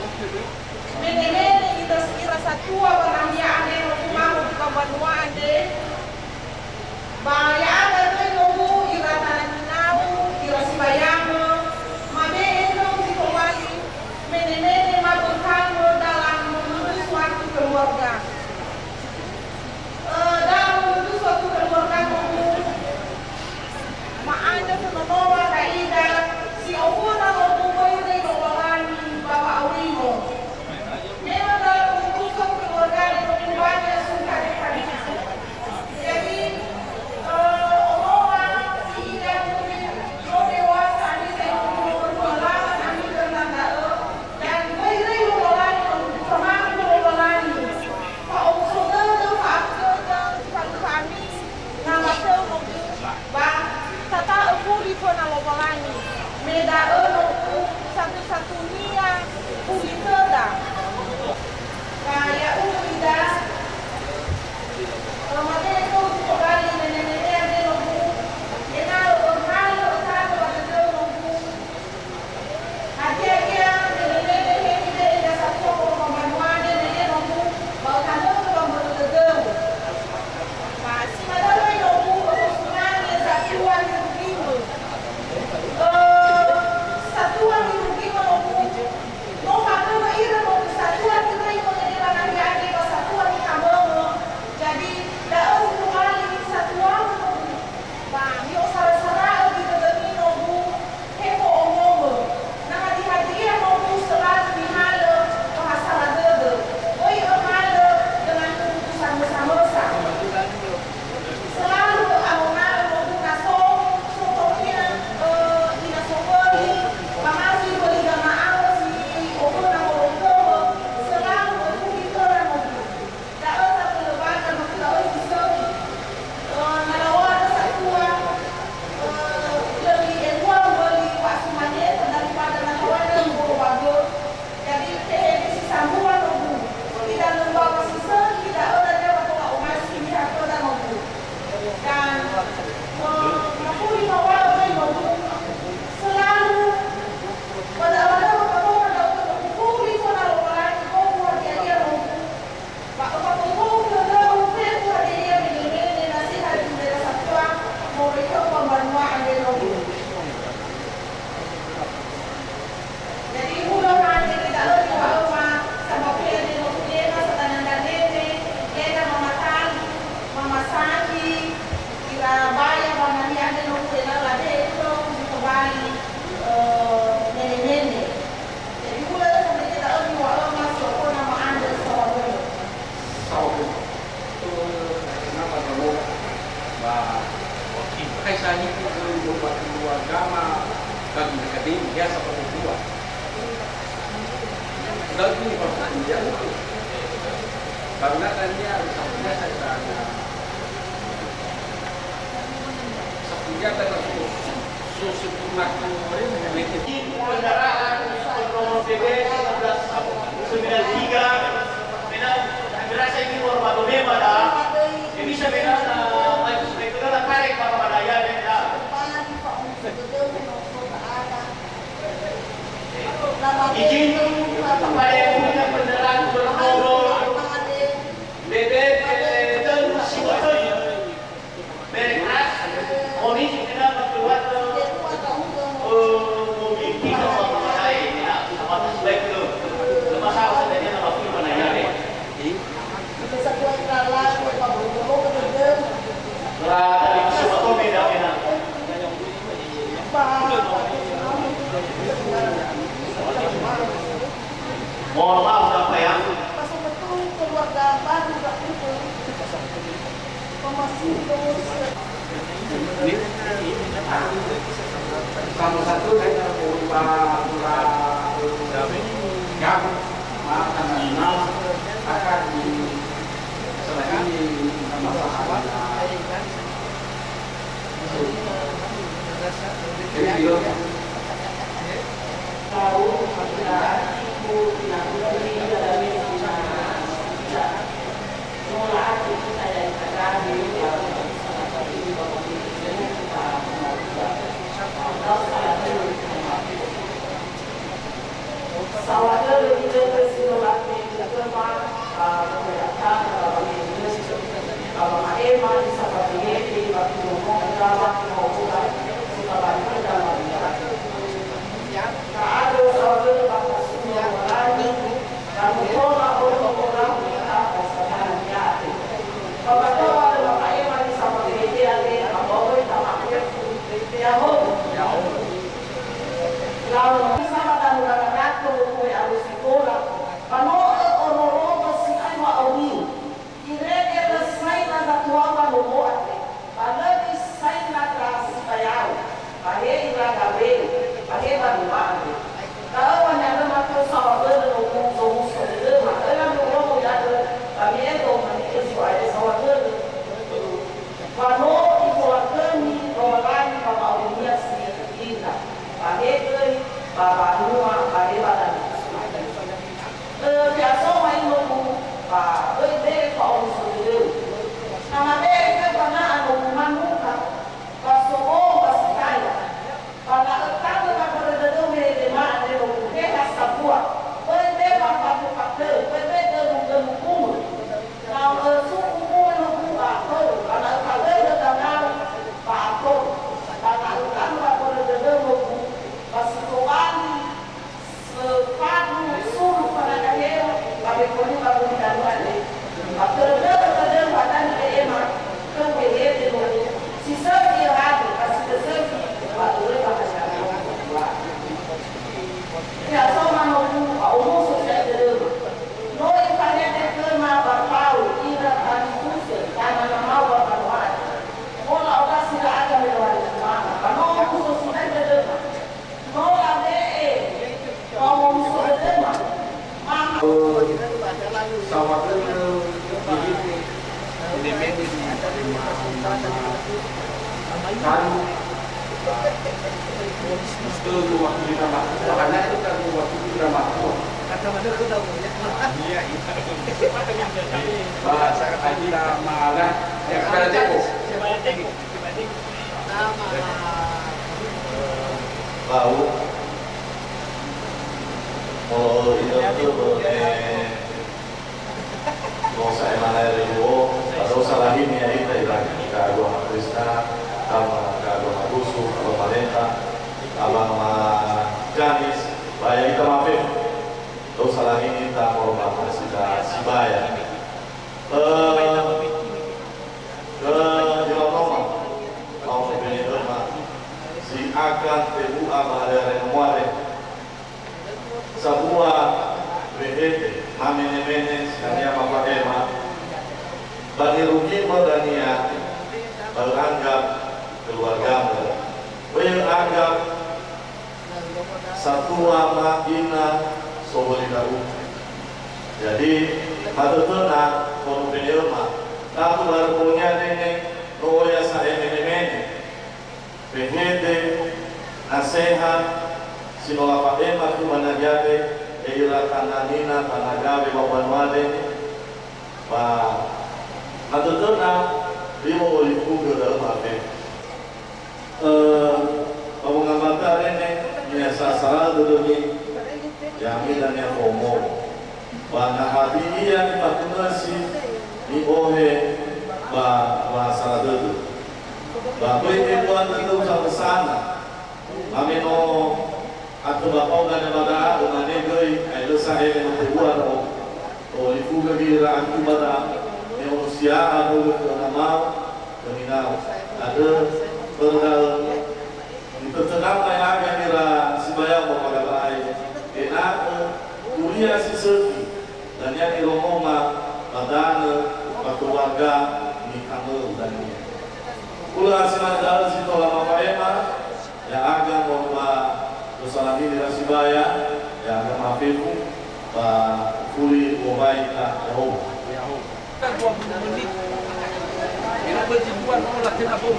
Lalu ni Pak Sandi ya. Karena tadi ya, Pak Sandi ya, saya tanya. Sapuja tadi so, so, so, Kendaraan nomor B B sembilan belas sembilan tiga, memang berasa ini baru batu memang dah. Ini bisa memang, eh, baik, baik, kendaraan tarik, Pak, pada ya, ya, ya. Izin kepada yang punya kendaraan bernomor B B, eh, dan si motor. Bere keras, oni sekedar berkeluarga, eh, mobil kita sama saya, ya, sama sebaik itu. Lepas apa sebenarnya nama film mana ya, deh? Berada di semua beda-beda. Mohon maaf, Bapak, ya. Pasal betul keluarga baru, Pak, itu. Pemasi terus. Salah satu dari berupa, berupa, ya, makan nasional, akan di, selain di masalah. Jadi, gitu. Saŵa dödö ibe'e si no la'ila khöma, ba, ba wama'ema zi sambati hede, ba tuno-nono dawa, tuno-nono dawa, si ba ba ira ba ira. Ta'andrö saŵa dödö ba tasumö Lowalangi, ba nutola ono Lowalangi, ba sadana niate. Ba ba tola lö wama'ema zi sambati hede andre, ba böi tama'u'ufu, ya'ahowu. Lau no sama damu daga gato, kue alu sikola, ba no ö'ororogö si'ai wa'auriu. Irege lö saina zatuawa nomo andre, ba lö nisaina ndra sibayao, ba he ira gaweu, ba he banua andre. Da'ö wania'öma tou saŵa bölö nogu zomuso dödöma, öra muromo da'ö, ba mi'edo mani'ö Zo'aya saŵa bölö. Wa no Ifoagömi Lowalangi ba wa'aurinia si ira, ba he göi ba banua, ba he ba danö. Ö, fe'asoma inogu, ba böi bere fa'omuso dödöu. Na mabere khöu ba na'a nogu manuka, ba sobou ba si taya. Ba na ötanö wambörö dödöu wehedema andre nogu heha sambua, böi be wambato-batö, böi be dölu-dölu umö. Na ösu'u umö nogu ba atoru, ba na öfagöi dödöu ba atoru. Ba na ötanö wambörö dödöu nogu, ba si tobali, sö fadu, sulu fanaga heu, ba bekoni ba gulidanö andre. Ba törö dödö tödöu ba dani be'ema, khöu wehede nogu, si sökhi yöhadu, ba si lö sökhi, ba örö ba hadia. Fe'asoma nogu, ba omuso si'ai dödöma. No ifahede khöma ba fao ira talifusö, tana namau ba mbanua andre. Hola omasi ndra'aga me loali zumana, ba no omuso si'ai dödöma. No labe'e, ba omuso dödöma. Mama. Saŵa dödö, Kan, itu waktu kita masuk, makanya itu kan waktu kita masuk. Iya, iya. Bahasa kita malah yang pada tempo. Tahu. Kalau itu tuh, eh, Dosa emana ere luo, ba dosa lahini ya'ita ira, ka agama Kristen, ka ma, ka agama Khusyuk, Abang Malenta, Abang Ma Janis, ba ya'ita mafe. Dosa lahini ta hormat sida sibaya. Eh, ke Yonoma, mau sebelum ma, si akan tebu ama ada renomuare. Sambua wehede, mamene-mene, sikhania mafa'ema, ba nirugimö dania, ba öanggap keluargamö. Böi öanggap satua ma ina sowöli ndra'ugö. Jadi, hatötöna, fondrufene'öma, tatu barö bongia nene, no oya sa'e mene-mene. Fehede, naseha, si no lafa'ema khöma Nagade, ya'ira tananina, tanagawe ba banua nene. Ba, hatötöna, limo olifugö da'ö ma'afefu. Eh, ba wangambata rene, niha sasara dödömi, ya'ami dania fomo. Ba na hadia nifatunösi, mi'ohe ba wa'asara dödö. Ba böi ebua dödö zamösana. Mameno atö ba paoga ne ba da'a, ömane göi, ae lö sa'e me no tebua ndra'o. Olifugö göi ira aku ba da'a, me ono sia'a bögö khö namao, khö ninau. Andrö, börö da'ö, nitötönama ya'aga ira sibayao ba paga ba'e, ena'ö turia si sökhi, dania nirongoma ba danö, ba keluarga, nitamöu dania. Hulö asi manö da'ö si tola mafa'ema, ya'aga moroi ba Dosa Lamini Rasibaya, ya'aga ma'afefu, ba fuli wowai ta Ya'ahowu. Dua puluh menit. Ina bözi dua nola tena bom.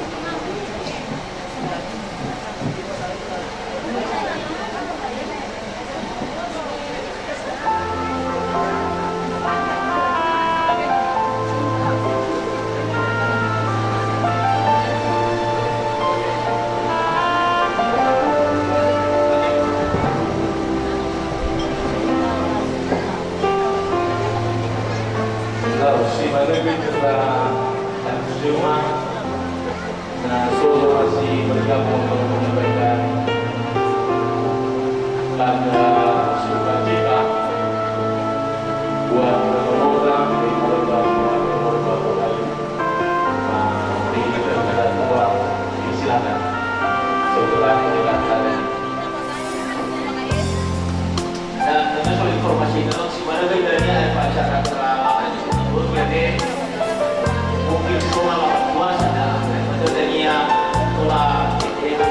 Lau, si manö göi khöra Abu Juma, na so zomasi bergabung dalam penyampaian pada Suka Cika buat promotor di Polda Sumatera Barat. Nah, di kita tua, silakan. Setelah kita tadi. Dan tentu soal informasi itu, si mana bedanya acara terawat itu, jadi mungkin semua puasa dan tentunya pola yang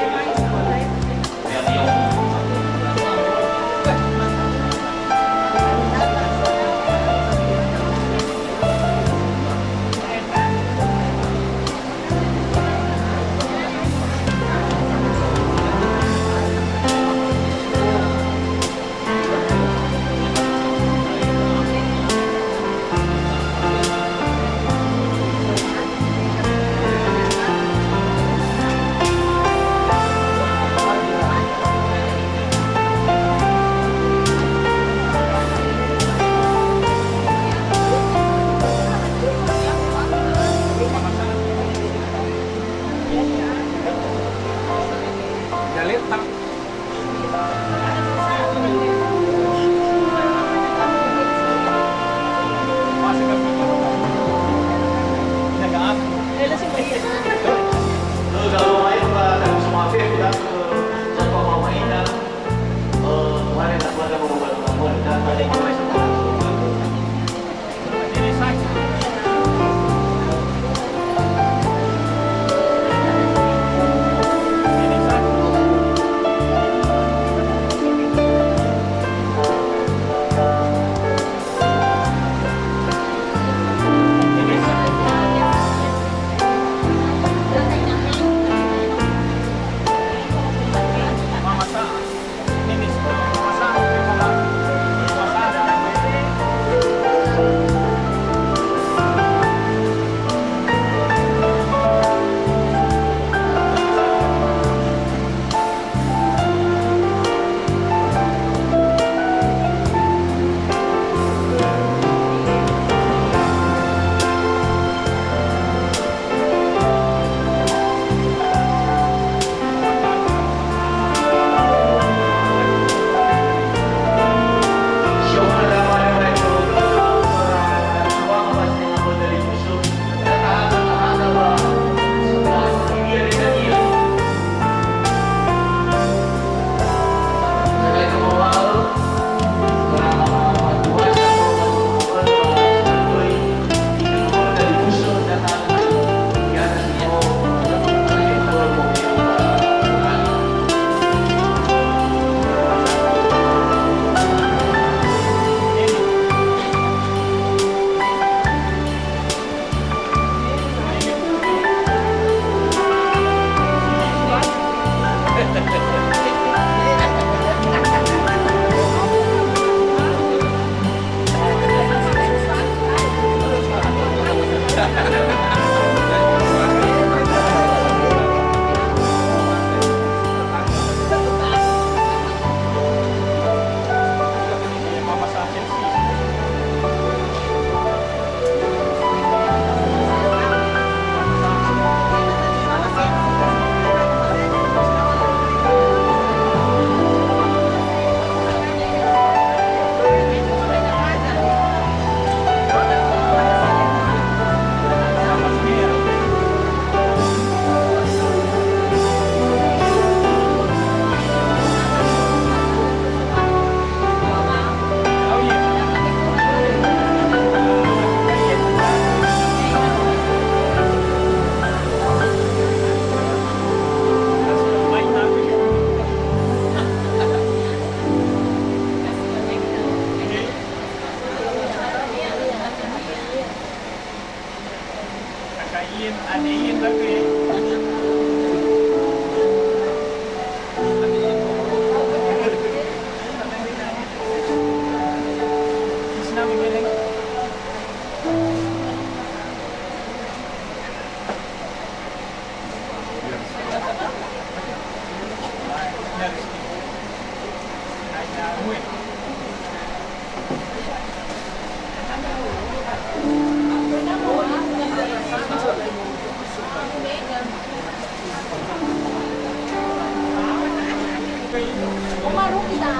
Oma rugi dah.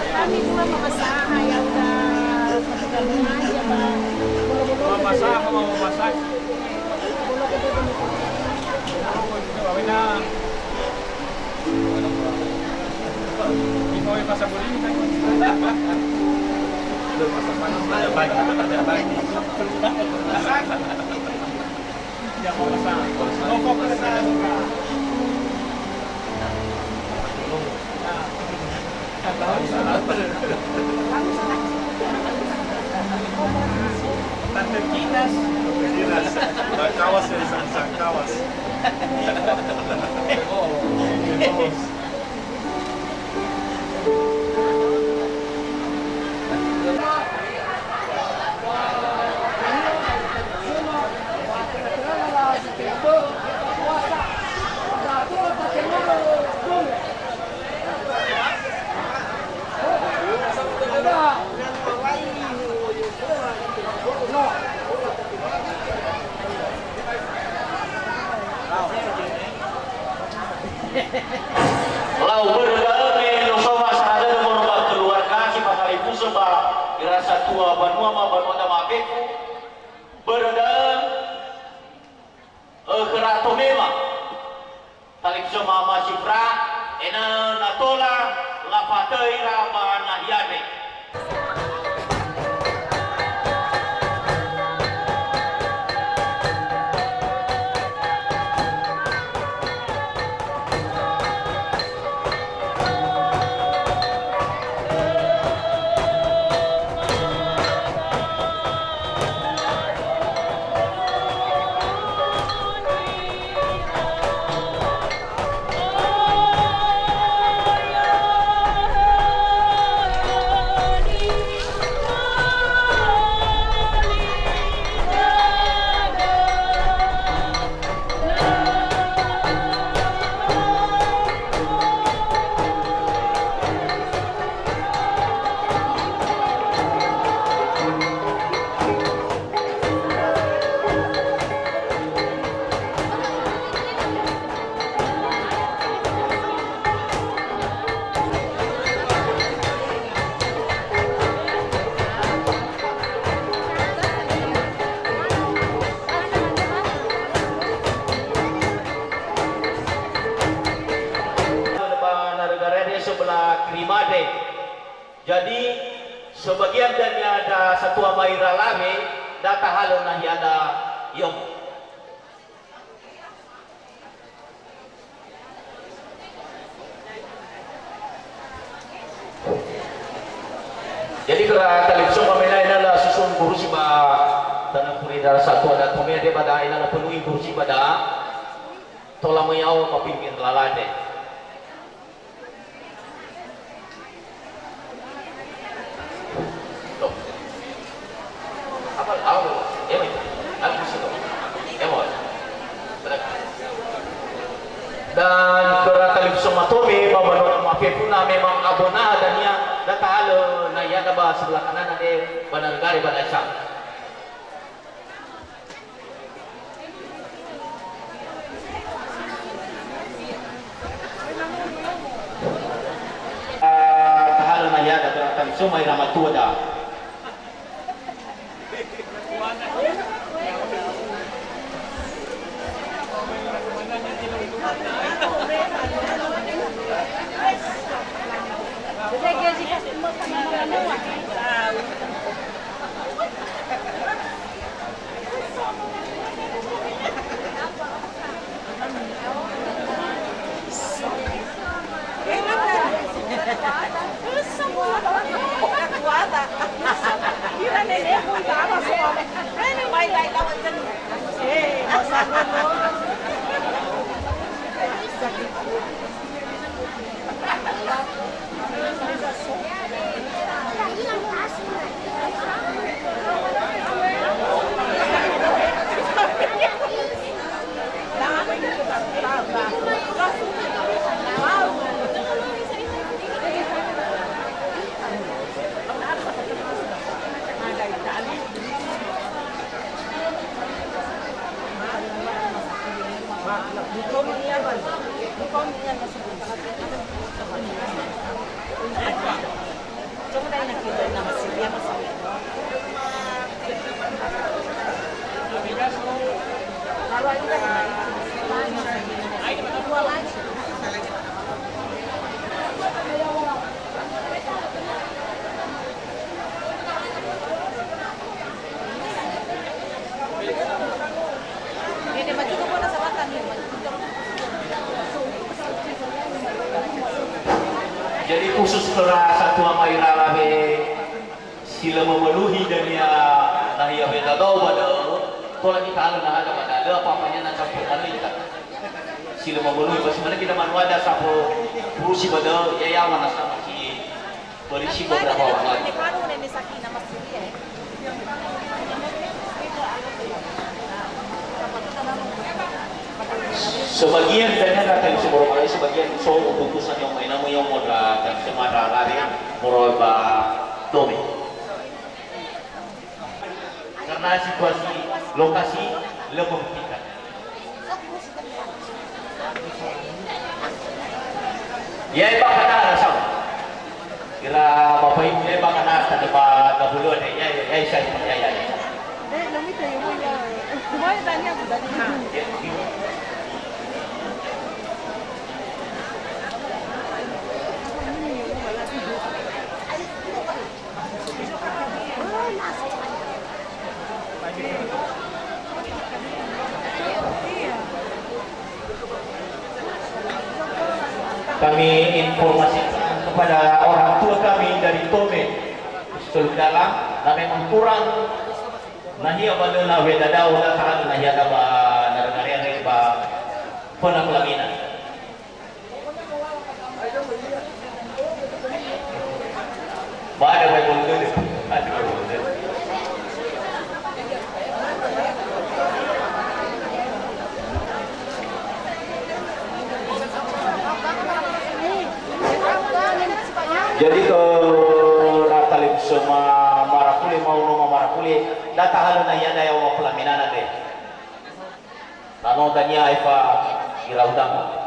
Kami cuma memasak, ya udah. Memasak, mau memasak. Tante Kinas. Tante Kinas. Sakawas ya, Sakawas. Lau börö da'ö me no so wa'asahadö'ö moroi ba keluarga si fatalifusö ba ira satua banua ma banua damabeku. Börö da'ö, ö, khöra Tomema. Talifusö ma Masifra, ena'ö na tola lafatöi ira ba nahia andre. Ba naröga rere sebelah Kirimade. Jadi, sebagian dania da satua mai Ralawe, da tahalö nahiada yomo. Jadi, khöra talifusö ma mena ena'ö lasusun gurusi ba tanö furi da satua da Tomea de ba da ena'ö lapenuhi gurusi ba da, tola möi ao mapinggir lalade. Dan khöra talifusö ma Tome ba banua mafefu na memang abonaha dania da tahalö nahiada ba sebelah kanan andre ba naröga rere ba Daesang. Tahalö nahiada, khöra talifusö ma ira matuada. Jadi khusus khöra satua ma'ira alawe si lö mömöluhi dania nahia Wedadao ba da'ö, tola ita alö nahada ba da'ö, lö apa-apania na campur manö ita. Si lö mömöluhi, ba si manö kita manuada sapo furusi ba da'ö, ya yawa na sama si Berisi beberapa orang lagi. Sebagian dania akan sumber mulai, sebagian so utusan yang main nama yang modal dan semada lari moroba Tommy. Karena situasi lokasi lebih kita. Ya, Pak, kata sama. Kira Bapak Ibu, ya, Pak, kata ada Pak Gabulon, ya, ya, ya, ya, ya, ya. Kami informasikan kepada orang tua kami dari Tome, Pistol Dalam, na memang kurang nahia ba da'ö na Wedadao, na tahan nahia ba nareng-nareng ba föna pelaminan. Ba ada Bible dulu. Ada Bible dulu. Jadi ke rata lem sema marafule mau noma marafule data halöna ya daya wa pelaminan deh. Nano tania Eva iraudama.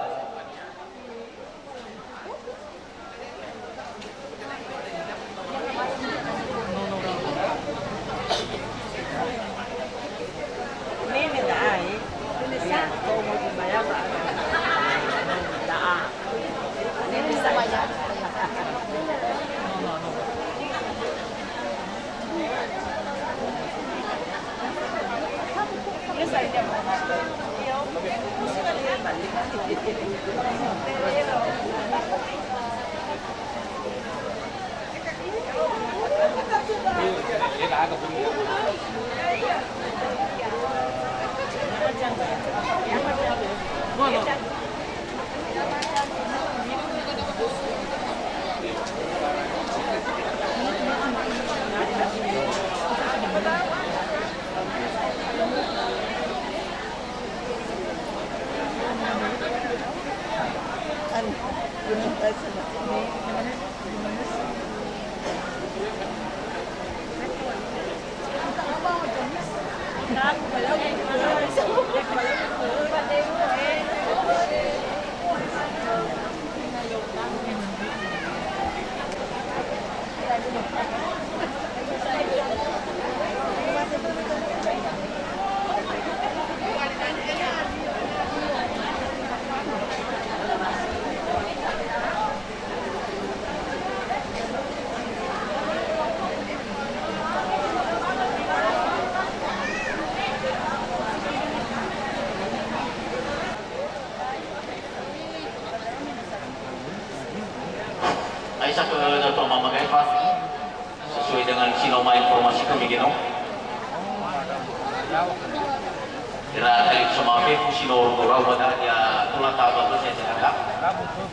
Aisyah ke Dato' Mama Gaifah. Sesuai dengan sinoma informasi kami, genau. Ira kali sama fefu sino rau pada dia tulah tabah ke saya cakap.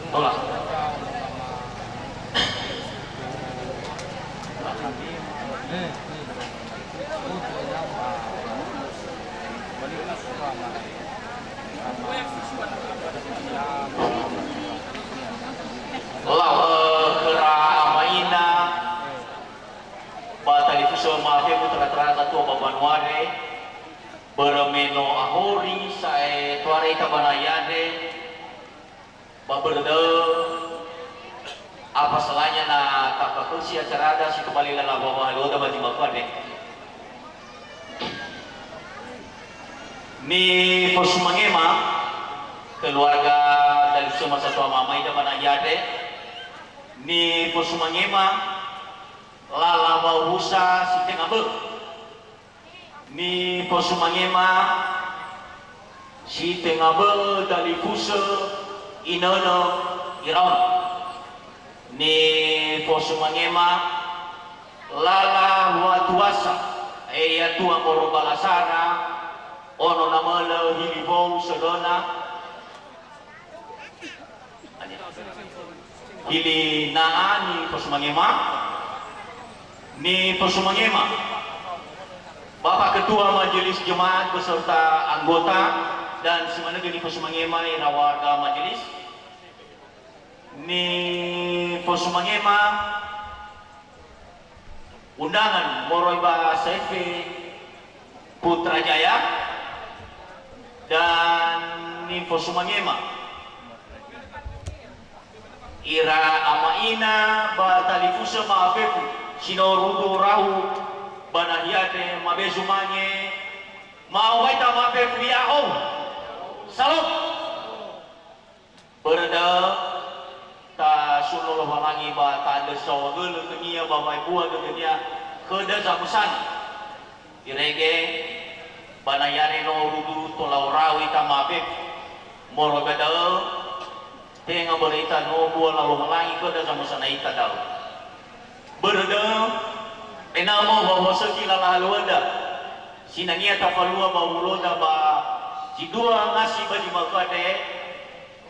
Tulah. Lau, eh, khöra ama ina, ba talifusö ma'afefu tara-tara zatua ba banua andre, börö me no ahori sa'ae tohare ita ba nahia andre, ba börö da'ö, Apa salanya na tafahösi acarada si tobali lala wawahalöda ba zi ma'ökhö andre. Nifosumangema keluarga Dalifusö ma satua mamaida ba nahia andre. Nifosumangema lala wauhusa si tenga bö'ö. Nifosumangema si tenga bö'ö dalifusö inönö iraono. Nifosumangema lala watuasa, e yatua moroi ba lasara, ono namölö hili wou sölöna, Hili na'a nifosumangema, nifosumangema Bapak Ketua Majelis Jemaat beserta anggota dan si manö göi nifosumangema ira warga majelis, nifosumangema undangan moroi ba Saife Putra Jaya dan nifosumangema ira ama ina ba talifusö ma'afefu si no rudu rahu ba nahia andre, mabezu mange, ma'owai ta ma'afefu ya'o. Salom. Börö da'ö, tasuno Lowalangi ba ta'andrö saohagölö khönia ba wa'ebua dödönia khöda zamösana. Irege ba nahia andre no rudu tola orau ita ma'afefu. Moroi ba da'ö, tenga börö ita no bua na Lowalangi khöda zamösana ita da'ö. Börö da'ö, ena'ö ma wa'owasökhi lala halöŵöda, sinangea tafalua ba wulöda ba zi dua ngasi ba zi ma'ökhö andre,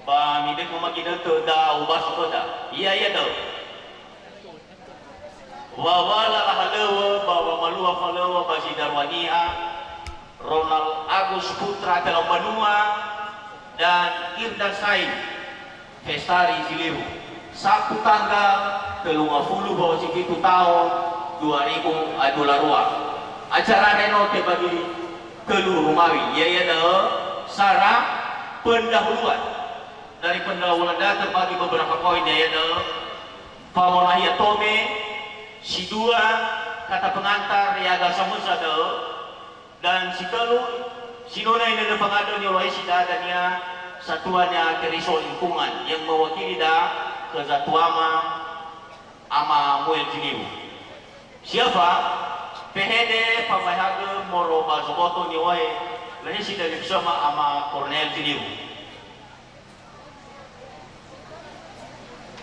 ba midökö ma ginötö da ubasu khöda. Ya'ia da'ö. Wawa lala halöŵö ba wamalua falöŵö ba zi darua niha, Ronald Agus Putra Telau Banua dan Irda Sain Festari Zilihu. Sabtu tanggal telungafulu bulan sipitu tahun dua ribu dua puluh dua. Acara andre no tebagi tölu rumawi, ya'ia da'ö sara pendahuluan. Dari pendahuluan da terbagi beberapa poin, ya'ia da'ö famonahia tome, si dua kata pengantar, ya'ia da'ö samösa da'ö, dan si tölu, sinona inönö fangandrö ni'olo'aisi da dania Satuania Keriso Lingkungan yang mewakili da khö Zatuama Ama Muel Zilihu. Si öfa, fehede famaehagö moroi ba zoboto niŵa'ö lö hesi dalifusöma Ama Kornel Zilihu.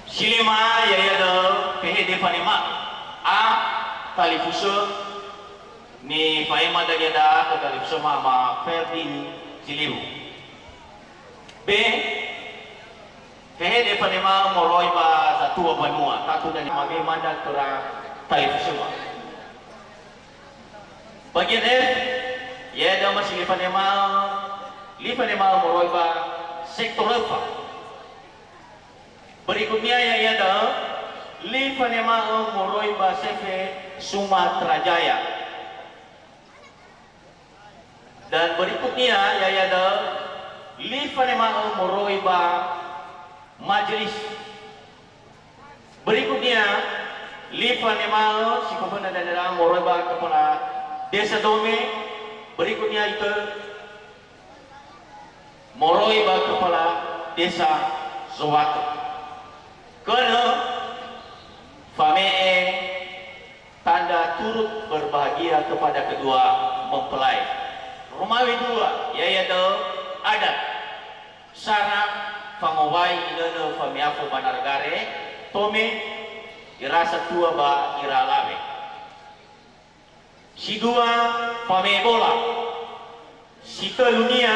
Si lima, ya'ia da'ö fehede fanema'ö. A, talifusö, nifa'ema dania da'a khö dalifusöma Ama Ferdin Zilihu. B, fehede fanema'ö moroi ba zatua banua, tatu dania mame manda khöra talifusöma. Bagian F, ya'ia da'ö ma si lima fanema'ö, lima fanema'ö moroi ba sektor Öfa. Berikutnya ya'ia da'ö, lima fanema'ö moroi ba Saife Sumatera Jaya. Dan berikutnya ya'ia da'ö, lima fanema'ö moroi ba majelis. Berikutnya, lima fanema'ö si föföna dania da'a moroi ba kepala desa Dome. Berikutnya itu moroi ba kepala desa Zowato. Könö fame'e tanda turut berbahagia kepada kedua mempelai. Rumawi dua, ya'ia da'ö adat. Sara, fangowai inönö famiafo ba nargare, tome, ira satua ba ira alawe. Si dua, fame'e bola. Si tölunia,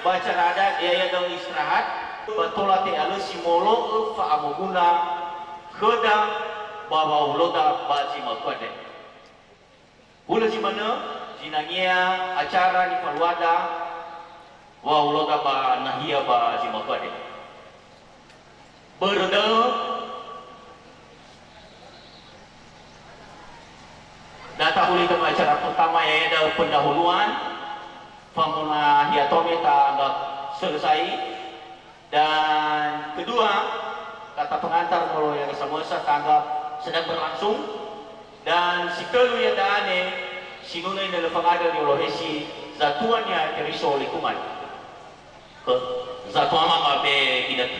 ba acara adat, ya'ia da'ö istirahat, ba tola te'alösi molo'ö fa'amoguna khöda ba wa'owuloda ba zi ma'ökhö andre. Hulö zi manö, zinangea acara nifaluada wa'owuloda ba nahia ba zi ma'ökhö andre. Börö da'ö, da tahuli khöma acara pertama, ya'ia da'ö pendahuluan, famonahia tome ta anggap selesai. Dan kedua, Kata pengantar molo ya samösa tanggap sedang berlangsung. Dan si tölu ia da'ane, sinunö inö lö fangandrö ni'olohesi zatuania Keriso lingkungan. Ke, zatuama ba be ginötö.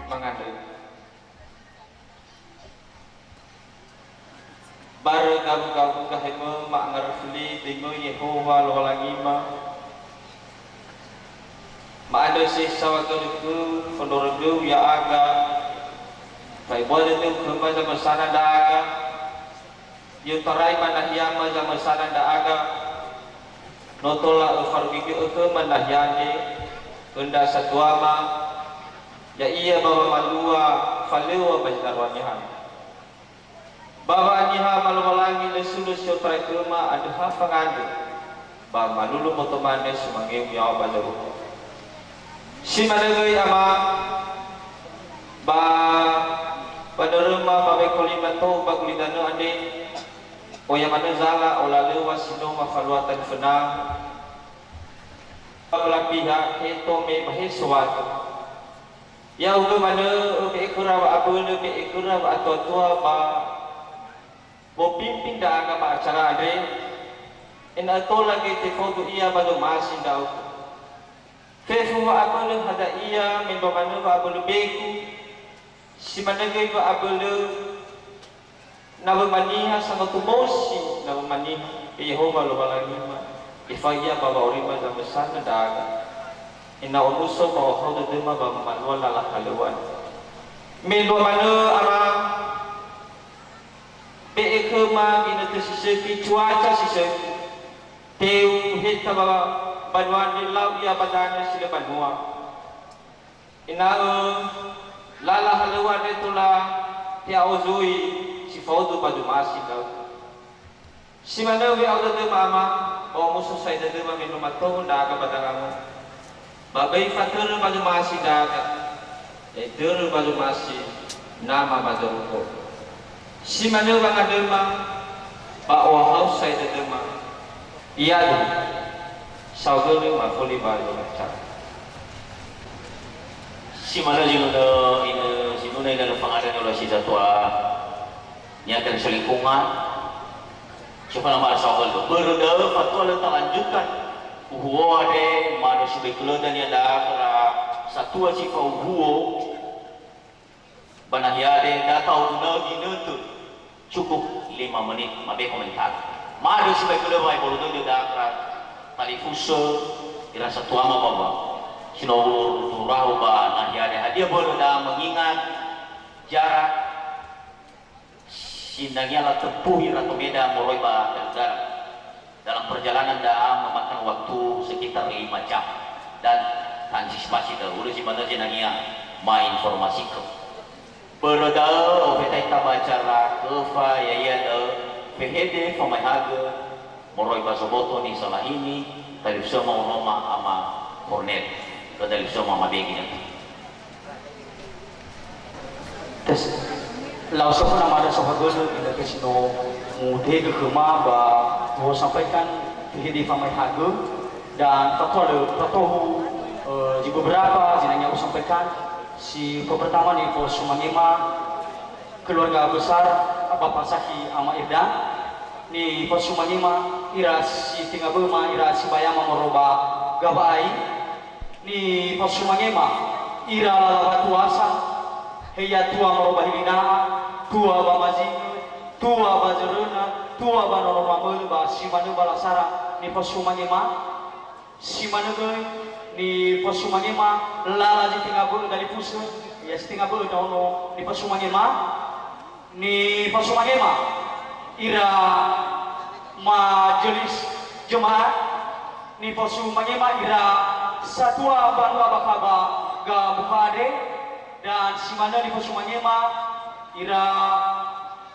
Mangandrö. Barö gawu-gawu gahemö ma'angaröföli döimö Yehowa Lowalangima. Ma'andrö si saŵa gölögö, fondrorögöu ya'aga, fa'ebua dödöu khöma zamösana ndra'aga, i'otarai ba nahiama zamösana ndra'aga, no tola öfarugigö'ö khöma nahia andre, khö ndra satuama, ya'ia ba wamalua falöŵa ba zinarua Niha. Ba wa'aniha ma Lowalangi lö sulö si otarai khöma andrö ha fangandrö, ba malulu moto mane sumangeu yaŵa ba zorugo. Si manö göi Ama, ba, ba nöröma ba weko lima tou ba gulidanö andre, oya manö zala olalöŵa si no mafalua tanö föna, ba belapiha he tome ba he sowato. Ya'ugö manö öbe'e khöra wa'abölö, be'e khöra wa'atuatua ba wopimping ndra'aga ba acara andre, ena'ö tola göi tefaudu ia ba zomasi ndra'ugö. Fefu wa'abölö hadia ia mendrua manö wa'abölö begu, si manö göi wa'abölö Nawöma niha sangotomosi nawöma niha, he Yehowa Lowalangima, efa'ia ba wa'aurima zamösana ndra'aga. Ena'ö omuso ba ohou dödöma ba wamalua lala halöŵa. Mendrua manö, Ama, be'e khöma ginötö si sökhi, cuaca si sökhi. Teu heta ba banua andre, lau ia ba danö si lö banua. Ena'ö lala halöŵa andre tola te'a'ozui si faudu ba zomasi ndra'ugö. Si manö we'ao dödöma Ama, ba omuso sa'ae dödöma me no matou ndra'aga ba dangagö. Ba böi fatörö ba zomasi ndra'aga, ya'e dörö ba zomasi Nama ba zorugo. Si manö wangandröma, ba ohou sa'ae dödöma. Iadu, saohagölö mafuli ba zi manö. Si manö zinunö inö, zinunö inö fangandrö ni'olohesi zatua, ni'akan selingkungan, coba nama saohagölö. Börö da'ö fatua lö talanjutkan uhuo andre, mado si bekölö dania ndra'aga khöra satua si fauhuo. Ba nahia andre, da ta'owunö ginötö, cukup lima menit, mabe komentar. Mado si bekölö wa'ebolo dödö ndra'aga khöra talifusö ira satuama ba wa. Si no ulu rahu ba nahia andre, hadia börö da mengingat jarak sinangea latempuh ira tomeda moroi ba Teludarat. Dalam perjalanan da'a memakan waktu sekitar lima jam dan antisipasi dahulu si manö zinangea ma'informasikö. Börö da'ö, ofetai ita ba acara Köfa, ya'ia da'ö, fehede famaehagö moroi ba zoboto nisalahini, talifusöma onoma Ama Kornel, lö talifusöma mabegi nötö. Tes, lau soföna mada saohagölö ina ke si no mutehegö khöma ba usampaikan fehede famaehagö dan fatua lö, fatohu, eh, zi beberapa zinangea usampaikan. Si pertama nifosumangema keluarga besar Bapak Saki Ama Irdan, nifosumangema ira si tenga bö'ö ma ira sibayama moroi ba Gawa'ai, nifosumangema ira lala watuasa, heya tua moroi ba Hilina'a, tua ba Mazingö, tua ba Zöröna, tua ba Nono Mamölö ba si manö ba Lasara, nifosumangema. Si manö göi nifosumangema lala zi tenga bö'ö dalifusö, ya si tenga bö'ö ndraono nifosumangema, nifosumangema ira majelis jemaat, Nifosumangema ira satua banua bakha ba Gabuka andre, dan si manö nifosumangema ira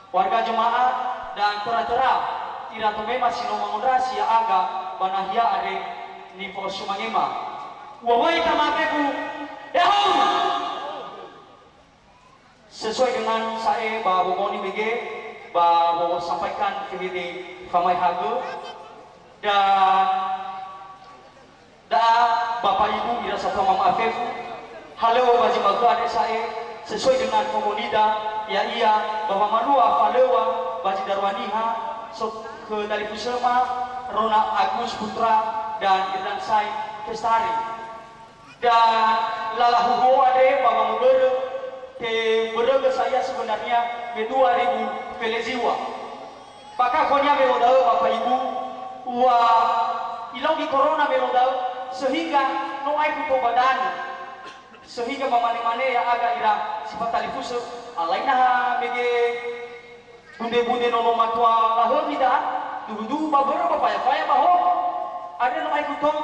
warga jemaah dan töra-töra ira tomema si no mangondrasi ya'aga ba nahia andre nifosumangema. Uwawöi tama fefu, ya'ahowu! Sesuai dengan sa'ae ba womoni mege ba wosampaikan fehede famaehagö, dan da'a Bapak Ibu ira satua mama'a fefu, halöŵö ba zi ma'ökhö andre sa'ae sesuai dengan womonida, ya'ia ba wamalua falöŵa ba zi darua niha, so khö dalifusöma Ronald Agus Putra dan Irdan Said Festari. Dan lala huhuo andre ba wangobörö, tebörögö sa ia sebenarnya me dua ribu feleziwa. Maka khonia me lo da'ö, Bapak Ibu, wa ilau gi corona me lo da'ö, sehingga no aekhu tou ba danö. Sehingga mamane-mane ya'aga ira si fatalifusö, alai naha mege bunde-bunde nono matua lahömi da'a, duhu-duhu ba börö ba faya-faya ba homo. Andre no aekhu tou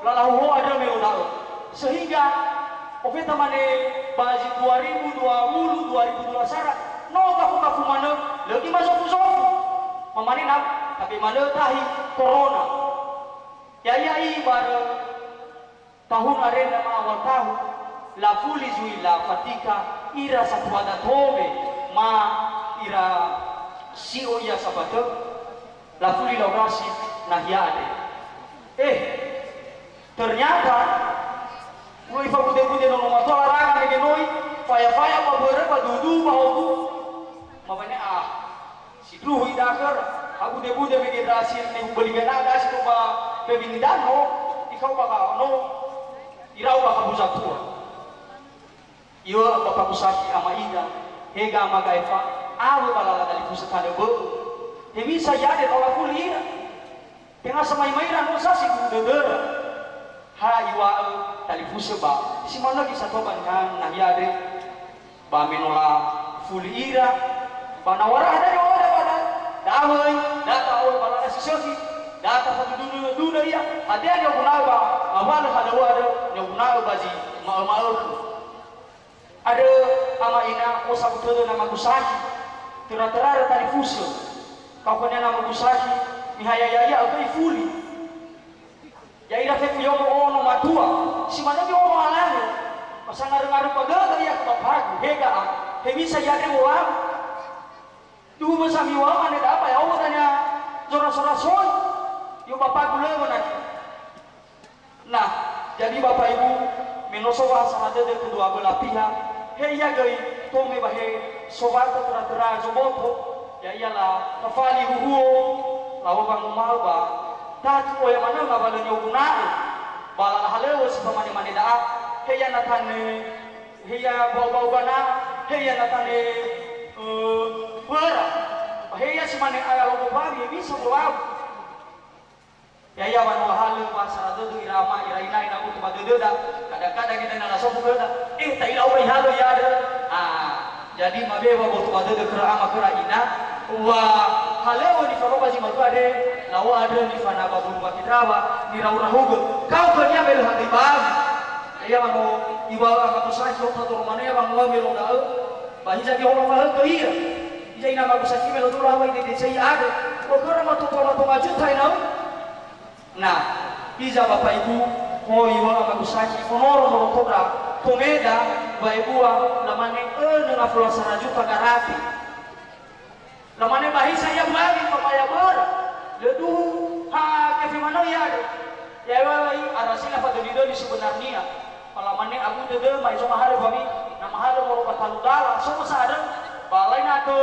lala huhuo andrö me lo da'ö. Sehingga ofeta mane ba zi dua ribu dua puluh, dua ribu dua sara, no gafu-gafu manö, lö gi mazofu-zofu. Mamane na, tabe manö tahi corona. Ya'ia ibarö tahun arenda ma awal tahun, lafuli zui lafatika ira satuada tome ma ira si'o ia sabatö, lafuli laorasi nahia andre. Eh, ternyata, ulo ifabude-bude nono matua laranga mege noi, faya-faya ba börö ba dudu ba hogu. Mabane ah, sindruhu ida khöra, ha bude-bude mege ndra si ne huböli gana da si toba bebini danö, ikau ba ka no, irau ba kabuza tua. Iŵa'ö ba pagusaki ama ida, hega ama Gaefa, awö ba lala dalifusö tanö bö'ö. Hewisa iade lala fuli ira. Tenga samai-maira no sasi guru dödöra. Ha iŵa'ö talifusö ba, si manö gi satua ba niha nahia andre. Ba me no lafuli ira, ba nawara hadia niŵa'öda ba da, da möi, da ta'o'ö ba lala si sökhi, da tafadudunö-dunö ia, hadia ni'oguna'ö ba ngawalö halöŵö andrö, ni'oguna'ö ba zi ma'ö-ma'ökhö. Andrö ama ina, osabu tödö na magusaki, töra-töra talifusö. Kaukania na magusaki, mihaya ya'ia ögöi fuli. Ya'ira fefu yomo ono matua, si manö yomo alanö. Ba sangarö-ngarö ba dödö ia khö bapagu, hega a, hewisa ia andre wolau. Duhu mösa miŵa'ö mane da'a ba ya'o dania zora-zora soi. Yo bapagu lö mönaki. Nah, jadi Bapak Ibu, me no so wa'asara dödö kedua belah pihak, he ia göi tome ba he sowatö töra-töra zoboto, ya'ia la tafali huhuo, lawö wanguma'ö ba tatu oya manö ngawalö ni'oguna'ö, ba lala halöŵö si famane-mane da'a, he ia na tanö, he ia bau-bau bana, he ia na tanö, ö, böra, ba he ia si mane ala logo bawi, bisa wolau. Ya'ia wa no lahalö wa'asara dödö ira ama ira ina ina boto ba dödöda, kadang-kadang ina na lasofu khöda, eh, ta'ila ora ihalö ia andrö. Ah, jadi mabewa boto ba dödö khöra ama khöra ina, wa halöŵö nifaroba zi ma'ökhö andre, lawö andrö nifana ba bulu ba Kendrawa, nirahu-rahugö. Kau khönia me lö hatö ibawi. Ya'ia wa no iŵa'ö ama Kusaki, ho tadoro mane wangoa me lo da'ö, ba hiza geholo fahögö ia. Hiza ina ama Kusaki me lo dula hawa ide dese ia andrö. Wa khöra ma toto ma tonga juta ena'ö. Na, hiza Bapak Ibu, hoi wa ama Kusaki, fonoro morokoda, komeda, wa ebua, lamane önö na fula sara juta garati. Lamane ba hisa ia buali, pabaya böra. Lö duhu, ha, kefe manö ia. Ya, wa, wa, i, arasi na fadöli-döli sebenarnya. Ba lamane abu dödö, mai so mahalö bami, na mahalö moro ba talu dala, so masa ada, ba lain ada,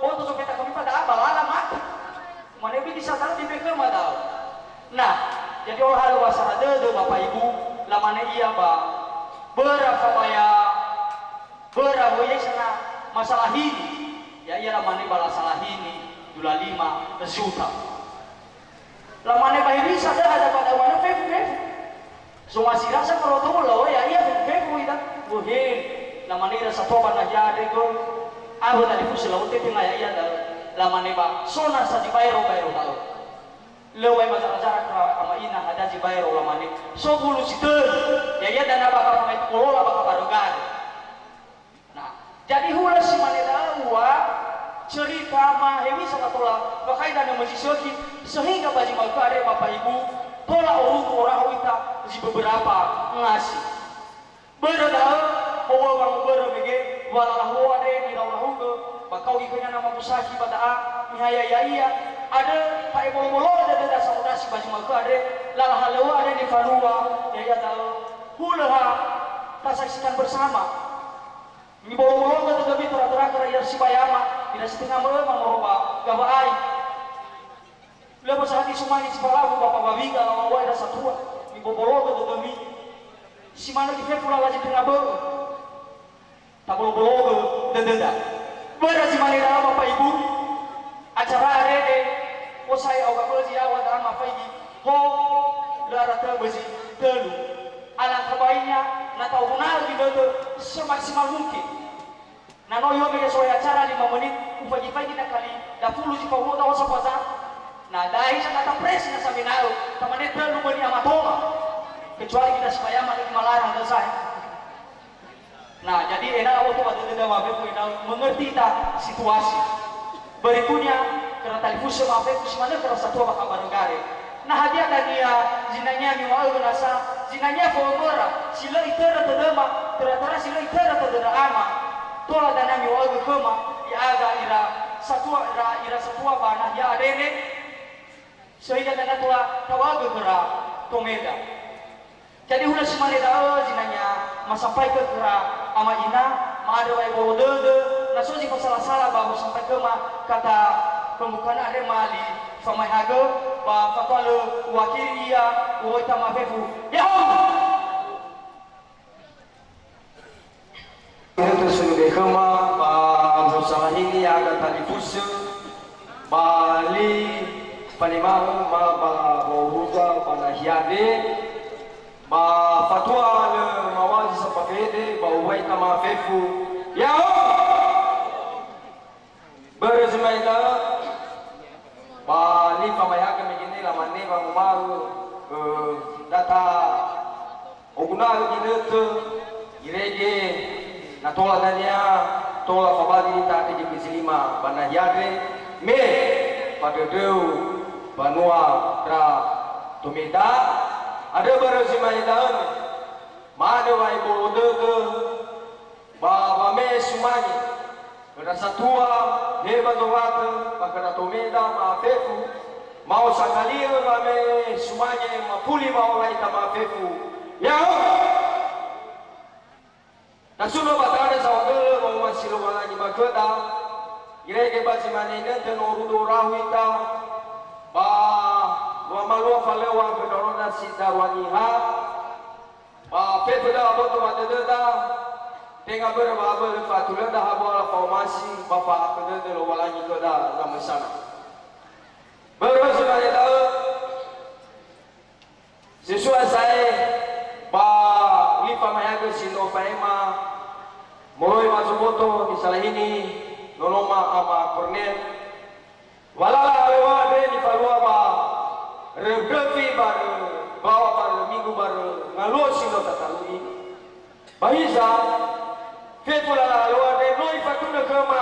boto so peta kami pada, ba lala mati. Mane bigi sadar di beke madao. Nah, jadi ola halö wa'asara dödö Bapak Ibu, lamane ia ba böra fabaya, böra wöi sana masalah ini. Ya, ia lamane ba lasalahini dua lima juta. Lamane ba hewisa dödö ada pada wana fefu-fefu. So masirasa kalau tahu lah, oh ya, iya, fefu-fefu ita. Wöhe, lamane ira satua ba nahia andre göi. Awö talifusö lawö tete ngaya ia da'ö. Lamane ba, so na sa dibaero-baero da'ö. Lö wai mazara-zara khöra ama Ina hadia zi baero lamane, so wulu si tölu, ya'ia dania bakha famaetu olola bakha barö gare. Nah, jadi hulö si mane da'ö ua cerita ma hewisa wa tola wa khai danö mözi sökhi, sehingga ba zi ma'ökhö andre Bapak Ibu, tola orudu oraho ita zi beberapa ngasi. Börö da'ö, howöu wangobörö mege, wa lala hoa andre nirau-raugö, ba kaogi khönia nama musakhi ba da'a, mihaia ya'ia, andrö, fa'ebolo-bolo'ö dödöda samöndra si ba zi ma'ökhö andre, lala halöŵö andre nifalua, ya'ia da'ö, hulö ha, tasaksikan bersama. Mibolo-bologö dödömi töra-töra khöra ira sibai ama, ira si tenga mö'ö mangoro ba gawa'ai. Lö ba sahadi sumange si falahu ba pawawiga lawawa ira satua, mibobologö dödömi. Si manö ifefu lala zi tenga bö'ö. Tabolo-bologö dödöda. Börö zi mane da'a Bapak Ibu, acara arege, osai aoga bözi yaŵa da'a mafaigi, ho, lö ara tö bözi tölu. Alangkah baiknya, na ta'oguna'ö ginötö semaksimal mungkin. Na no i'omi ya soai acara lima menit, ufaigi-faigi na kali dafulu zi fahuhuo da'ö sabaza. Na dahi sa kata pres na samina'ö, tamane tölu böni amatoma. Kecuali kita sibayama lagi malarang, nggak sah. Nah, jadi ena'ö oto ba dödöda mafefu ena'ö mengerti ita situasi. Berikutnya, khöra talifusö mafefu si manö khöra satua ba kabar negara. Na hadia dania zinangea miŵa'ögö nasa, zinangea fo'ömöra, si lö itörö tödöma, töra-töra si lö itörö tödöda ama, tola dania miŵa'ögö khöma, ya'aga ira satua, ira, ira satua ba nahia andre, sehingga dania tola taŵa'ögö khöra tomeda. Jadi hulö si mane da'ö zinangea masampaikhö khöra ama ina, ma'andrö wa'ebolo dödö, na so zi fasala-sala ba mosampaikhöma kata pembukaan andre ma li famaehagö, ba fatua lö uwakili ia, uwöi tama fefu. Ya'ahowu! Ina tösöluge khöma ba mbusa lahini ya'aga talifusö, ba li fanimahu ma ba wauruga ba nahia andre, ba fatua lö maŵa'ö zi sambua fehede, ba uwöi tama fefu. Ya'ahowu! Börö zi mane da'ö, ba li famaehagö mege ne lamane wanguma'ö, ö, da ta'oguna'ö ginötö, irege na tola dania, tola fabali ita andre gembö zi lima ba nahia andre, me fadödöu banua ndra tomeda, andrö börö zi mane da'ö, mane wa'ebolo dödö, ba wame'e sumange khöra satua, he ba zogatö, ba khöra tomeda mafefu, ma'osangali'ö wame'e sumange mafuli wa'ola ita mafefu. Ya'ahowu! Na so no ba tanö saohagölö wa'omasi Lowalangi ba khöda, irege ba zi mane inötö no orudu orahu ita, ba wamalua falöŵa khö ndraonoda si darua niha, Ba fefu da'a aboto ba dödöda, tenga börö wa'abölö fa'atulöda habuala fa'omasi ba fa'akhö dödö Lowalangi khöda zamösana. Börö si mane da'ö, sesuai sa'ae ba li famaehagö si no fa'ema moroi ba zoboto nisalahini nonoma Ama Kornel. Wa lala halöŵö andre nifalua ba röu döfi ba röu mbaŵa ba röu minggu ba röu ngaluo si no tatalui. Ba hiza, fefu lala halöŵö andre no ifatunö khöma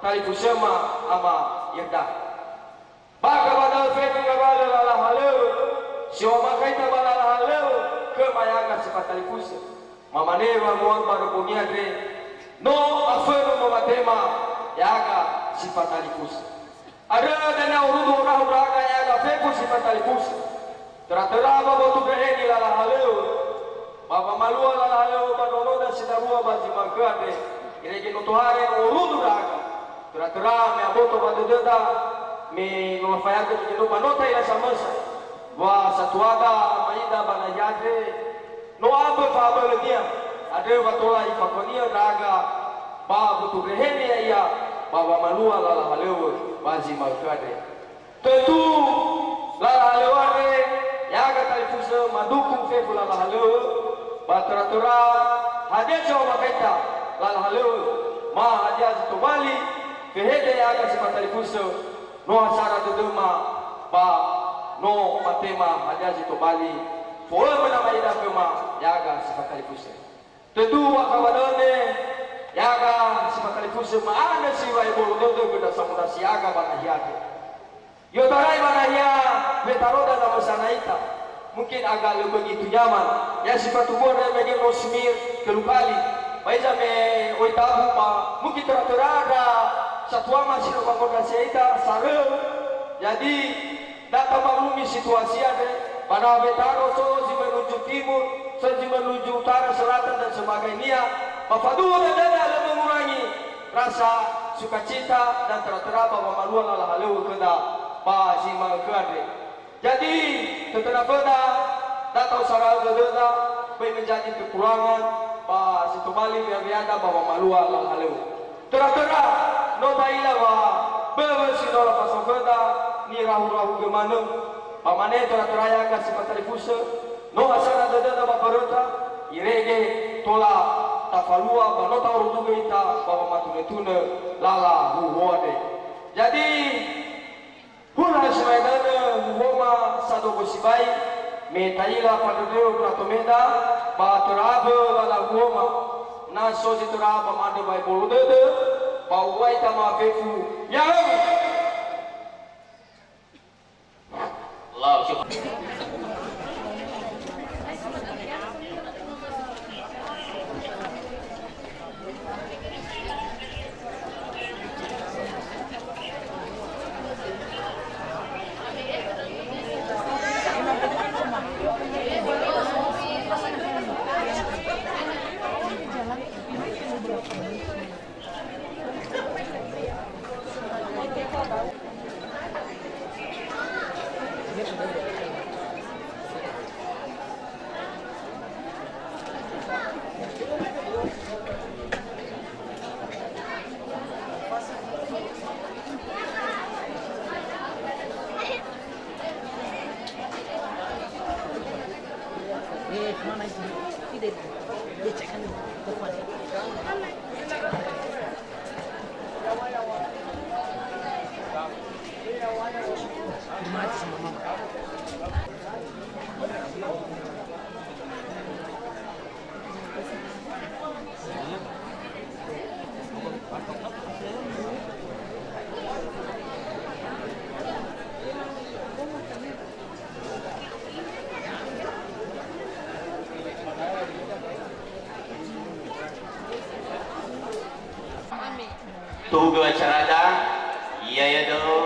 talifusöma Ama Yerda. Bakha ba da'ö fefu ngawalö lala halöŵö, si omakaita ba lala halöŵö khöma ya'aga si fatalifusö. Mamane wangoa ba röbönia andre, no afönu momatema ya'aga si fatalifusö. Andrö dania orudu orahu ndra'aga ya'aga fefu si fatalifusö. Töra-töra ba botu mbe'eni lala halöŵö, ba wamalua lala halöŵö ba nonoda si darua ba zi ma'ökhö andre, irege no tohare no orudu ndra'aga. Töra-töra me aboto ba dödöda, me no lafayagö zi no ba no ta'ila samösa. Wa satuada amaida ba nahia andre, no ambö fa'abölönia, andrö wa tola ifakuania ndra'aga ba botu mbe'eni ya'ia ba wamalua lala halöŵö ba zi ma'ökhö andre. Tötu, lala halöŵö andre, ya'aga talifusö madukung fefu lala halöŵö, ba töra-töra hadia zi omakaita lala halöŵö, ma hadia zi tobali fehede ya'aga si fatalifusö, no ha sara dödöma ba No matema hadia zi tobali fo'ömö nama ida khöma yaga si fatalifusö. Tentu wa kawanöne yaga si fatalifusö ma'anö si wa ebolo dödö göda samondra si yaga ba nahia andre. I'otarai ba nahia wetaroda zamösana ita. Mungkin agak lö begitu nyaman. Ya si fatua ndra mege no smir telu kali. Ba hiza me oi tabu ba mungkin töra-töra ndra satuama si no bangon nasi ita sarö. Jadi, da tamaklumi situasi andre, ba na wetaro so zi menuju timur, so zi menuju utara, selatan, dan sebagainya, ba faduhu dödöda lö mengurangi rasa sukacita dan töra-töra ba wamalua lala halöŵö khöda ba zi ma'ökhö andre. Jadi, tötöna föda, da ta'osara'ö dödöda, böi menjadi kekurangan ba si tobali we'awe'ada ba wamalua lala halöŵö. Töra-töra, no ta'ila wa böwö si no lafaso khöda nirahu-rahugö manö. Ba mane töra-töra yaga si fatalifusö, no hasara dödöda ba mböröta, irege tola tafalua ba no ta'orogugö ita ba wamatunö-tunö lala huhuo andre. Jadi, hulö sibai dödö huhuoma sadogö sibai, me ta'ila fandröndrö ndra tomeda ba töra abö lala huhuoma. Na so zi töra ba ma'andrö ba ebolo dödö, ba uwai tama fefu, ya'ö! Allahu Akbar. Tohugö acarada, ya'ia da'ö,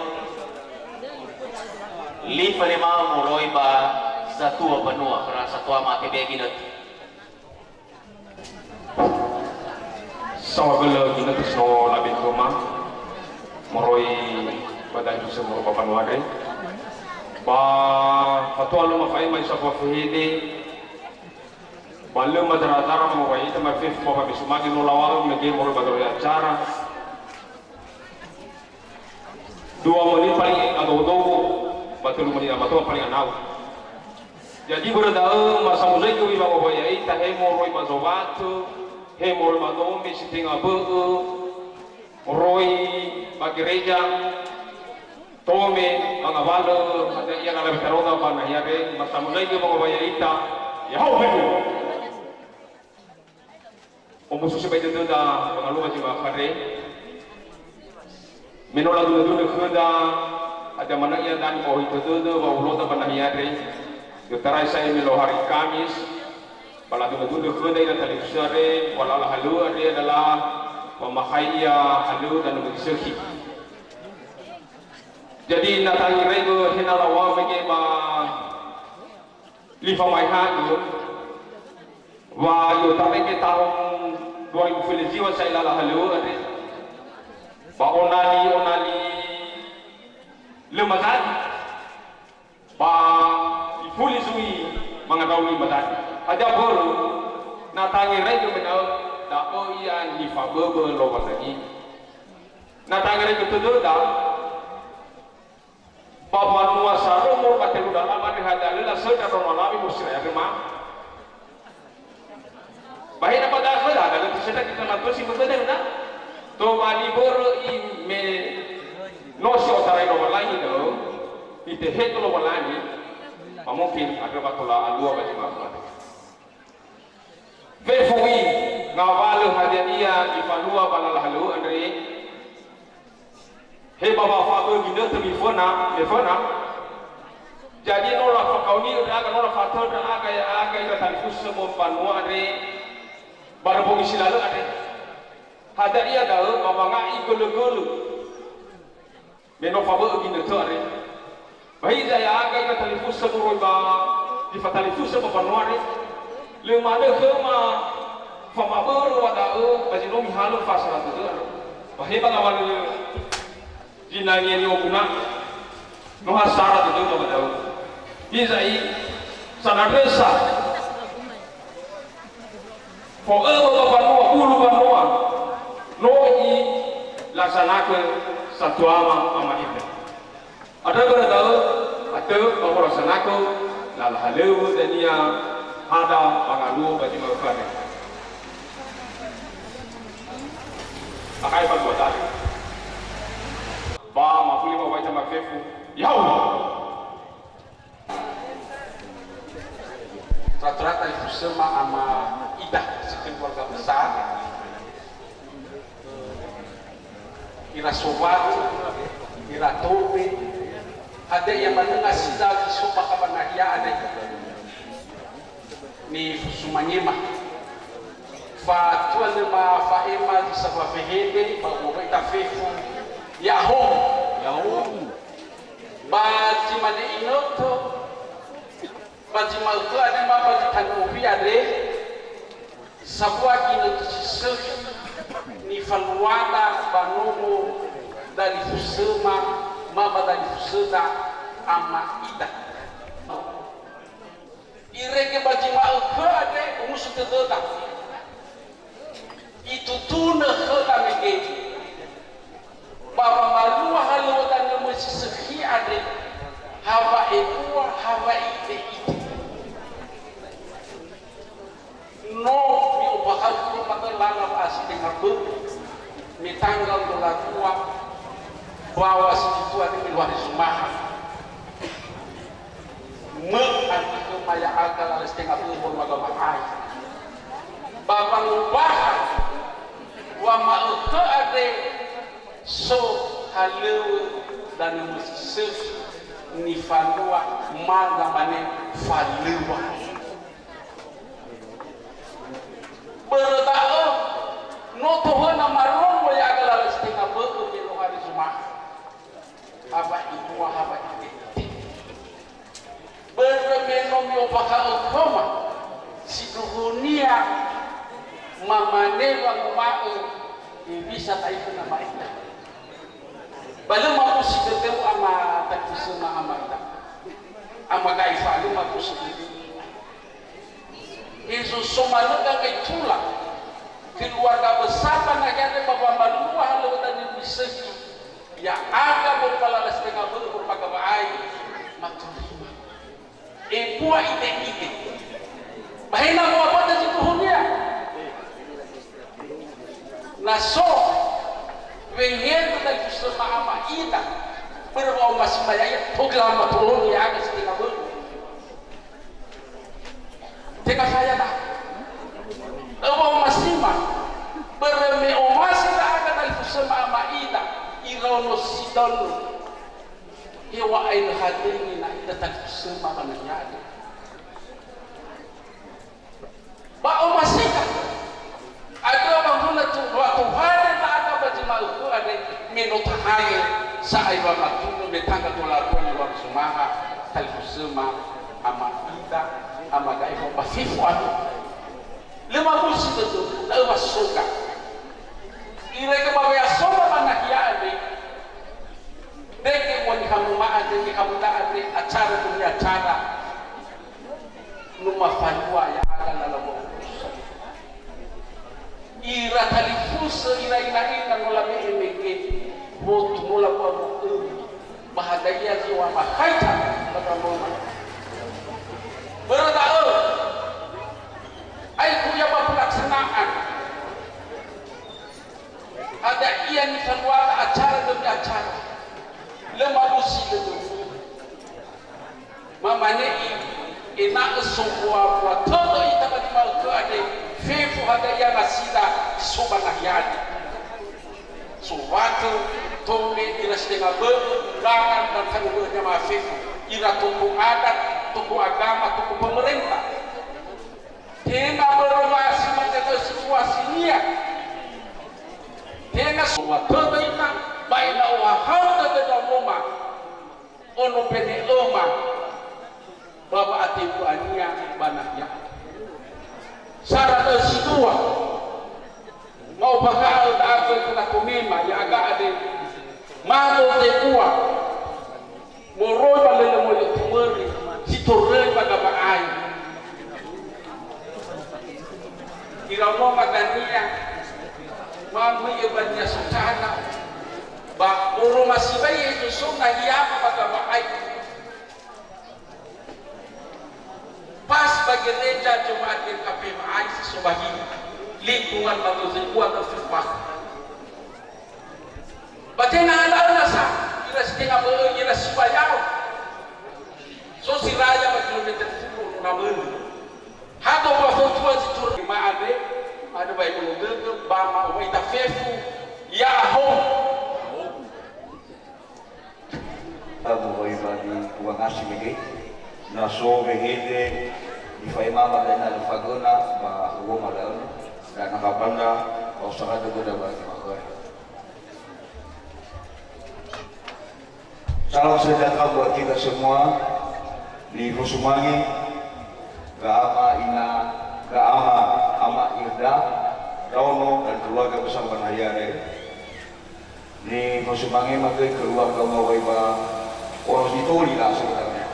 li falema moroi ba zatua mbanua, khöra satua mate be ginötö. Saohagölö ginötö si no labe khöma moroi ba dalifusö moroi ba mbanua andre. Ba fatua lö mafa'ema isa fahede, ba lö madara-dara mangawai ita mafefu ba famisu mage no lawa'ö mege moroi ba dörö acara. Dua menit paling adogo-dogo, ba telu menit ama toa paling anau. Jadi börö da'ö, ma samuzaigö wi wangowaia ita, he moroi ba zowatö, he moroi ba dome si tenga bö'ö, moroi ba gereja, tome, mangawalö, hadia ia na labe taroda ba nahia andre, ma samuzaigö wangowaia ita, ya'ahowu fefu. Omuso sibai dödöda wangalua zi ma'ökhö andre. Me no ladunö-dunö khöda, hadia manö ia dani ba ohitö dödö wa'uloda ba nahia andre. I'otarai sa'ae me lö hari Kamis, ba ladunö-dunö khöda ira talifusö andre, wa lala halöŵö andre adalah wamahae ia halöŵö danö möi sökhi. Jadi, na tangirai gö he na lawa'ö mege ba Li famaehagö wa i'otamege tahun dua ribu feleziwa sa'ae lala halöŵö andre. Ba onali-onali lö mazali. Ba ifuli zui mangandrau li mazali. Hadia börö, na tangeregö mena'ö, da'ö ia nifaböbö Lowalangi. Na tangeregö tödöda, Ba mbanua sarömo ba telu dala ba niha dalö lasöndra ndraono alawe mosiraya röma. Ba hena ba da'ö khöda, dalö tisöndra kita matösi mögöda na. Tobali börö i me no si otarai Lowalangi da'ö. Itehe Lowalangi, ma mungkin andrö wa tola alua ba zi ma'ökhö andre. Fefu i, ngawalö hadia ia nifanua ba lala halöŵö andre, he ba wa'afa'ö ginötö miföna, meföna. Jadi no lafakaoni'ö ndra'aga, no lafatö ndra'aga ya'aga ira talifusö mbanua andre, ba römbo isi lalö andre. Hadia ia da'ö ba wanga'i gölö-gölö. Me no fabö'ö ginötö andre. Ba hiza ya'aga ira talifusö moroi ba, zi fatalifusö ba mbanua andre. Lö manö khöma famabörö wa da'ö ba zi no mihalö fa'asara dödö andre. Ba he ba ngawalö zinangea ni'oguna. No ha sara dödöma ba da'ö. Hiza i, sanandrösa. Fo'ömö ba mbanua, bulu mbanua, no i'laksanakhö satuama ama ita. Andrö börö da'ö, atö ba folaksanakhö lala halöŵö dania hada ba ngaluo ba zi ma'ökhö andre. Akai ba dua tali. Ba mafuli ba wai sama fefu. Yau! Rata-rata ifusöma ama ida sekeluarga besar. Ira sobat, ira tobe, hadia ia manö ngasida zi so bakha ba nahia andre. Nifusumangema. Fatua lö mafa'ema zi sambua fehede ba u'o'ö ita fefu. Ya'ahowu. Ya'ahowu. Ba zi mane inötö, ba zi ma'ökhö andre ma ba zi tanö ofi andre, sambua ginötö si sökhi nifaluada ba nomo dalifusöma ma ba dalifusöda ama ida. Irege ba zi ma'ökhö andre omuso tödöda. Itutunö khöda mege. Ba wamalua halöŵö danö möi si sökhi andre, ha wa'ebua, ha wa'ide-ide. No mi'ombakha'ö khöma da'ö lala wa'asi tenga bö'ö, me tanggal dua puluh dua, bawa si tutua demi luari Zumaha. Mö'ö ami khöma ya'aga lala si tenga bö'ö horoma gawa'ai. Ba wangombaha wa ma'ökhö andre so halöŵö danö möi si sökhi nifanua ma zamane falöŵa. Börö da'ö, no tohöna marongo ya'aga lala si tenga bö'ö me no hari Zumaha. Ha wa'ebua, ha wa'ide-ide. Börö me no mi'ombakha'ö khöma, sindruhunia mamane wanguma'ö hewisa ta'ifö nama ita. Ba lö mabusi dödöu ama talifusöma ama ita. Ama Gaefa lö mabusi dödöu. Hezo so manö ganggai tula, keluarga besar ba nahia andre ba wamalua halöŵö danö möi si sökhi, ya'aga moroi ba lala si tenga bö'ö horoma gawa'ai, maturima. Ebua ide-ide. Ba he na mo'abö'ö sindruhunia. Na so wengeda dalifusöma ama ida, börö wa'omasima ya'ia, togi lala matoloni ya'aga si tenga bö'ö. Tenga saya da. Öwa omasima. Börö me omasi ndra'aga dalifusöma ama ida, iraono si dalu. Heŵa'ae lö hadöi nina ida talifusöma ba nahia andre. Ba omasika. Andrö ba hulö tu-, wa tohare ndra'aga ba zi ma'ökhö andre, me no tahae sa'ae wamatunö me tanggal dua puluh dua Zumaha, talifusöma ama ida, ama Gaefa ba fefu ami. Lö mabusi dödöu, da'ö wa soga. Irege ba we'asoma ba nahia andre, dege ua nihamöma andre, nihamöda andre, acara demi acara. No mafalua ya'aga lala wa'urusa. Ira talifusö, ira ina-ina no labe'e mege, wotu no labu'a mo'öli. Ba hadia zi wa'amakhaita ba gamaoma. Börö da'ö, aekhu ia ba pelaksanaan. Hadia ia nifaluada acara demi acara. Lö mabusi dödöu. Mamane i-, ena'ö sombua-mbua tödö ita ba zi ma'ökhö andre, fefu hadia ia nasida si so ba nahia andre. Sowatö, toge ira si tenga bö'ö, undangan dan tanö bö'ö jamaah fefu, ira tokoh adat, tokoh agama, tokoh pemerintah. Tenga börö wa si mane lö situasinia. Tenga sombua tödö ita, ba ena'ö ohahau dödöda Noma, ono mbene öma, ba wa'ategu'ania ba nahia. Sara lö si dua. Ma'ombakha'ö da'ö khö Nakomema, ya'aga andre. Mado te'ua. Moroi ba lölö moyo tumöri, si toröi ba gawa'ai. Ira Noma dania, ma möi'ö ba nia sotana, ba oroma sibai Yesu so nahia ba gawa'ai. Pas ba gereja Jemaat G K P Ma'ai si so ba hili, lingkungan Mado Ze'ua terfirman. Ba tenga alauna sa, ira si tenga bö'ö, ira si bayao. So si raya ba kilometer fulu na möli. Hato ba fotua si cur-, ma andre, ada ba ulu dödö, ba ma umaita fefu, ya'ahowu. Abu Ghaiba di Kuangasi mege, na so wehede di faemama dana lefagöna ba uoma da'ö, dan nakabanda ba usahada göda ba zi makhöre. Salam sejahtera buat kita semua. Nifosumange, ga'ama ina, ga'ama ama Irda, Raono dan keluarga besar Banahiyare. Nifosumange ma göi keluarga Ghaiba, Ono Zitoli lah sebenarnya.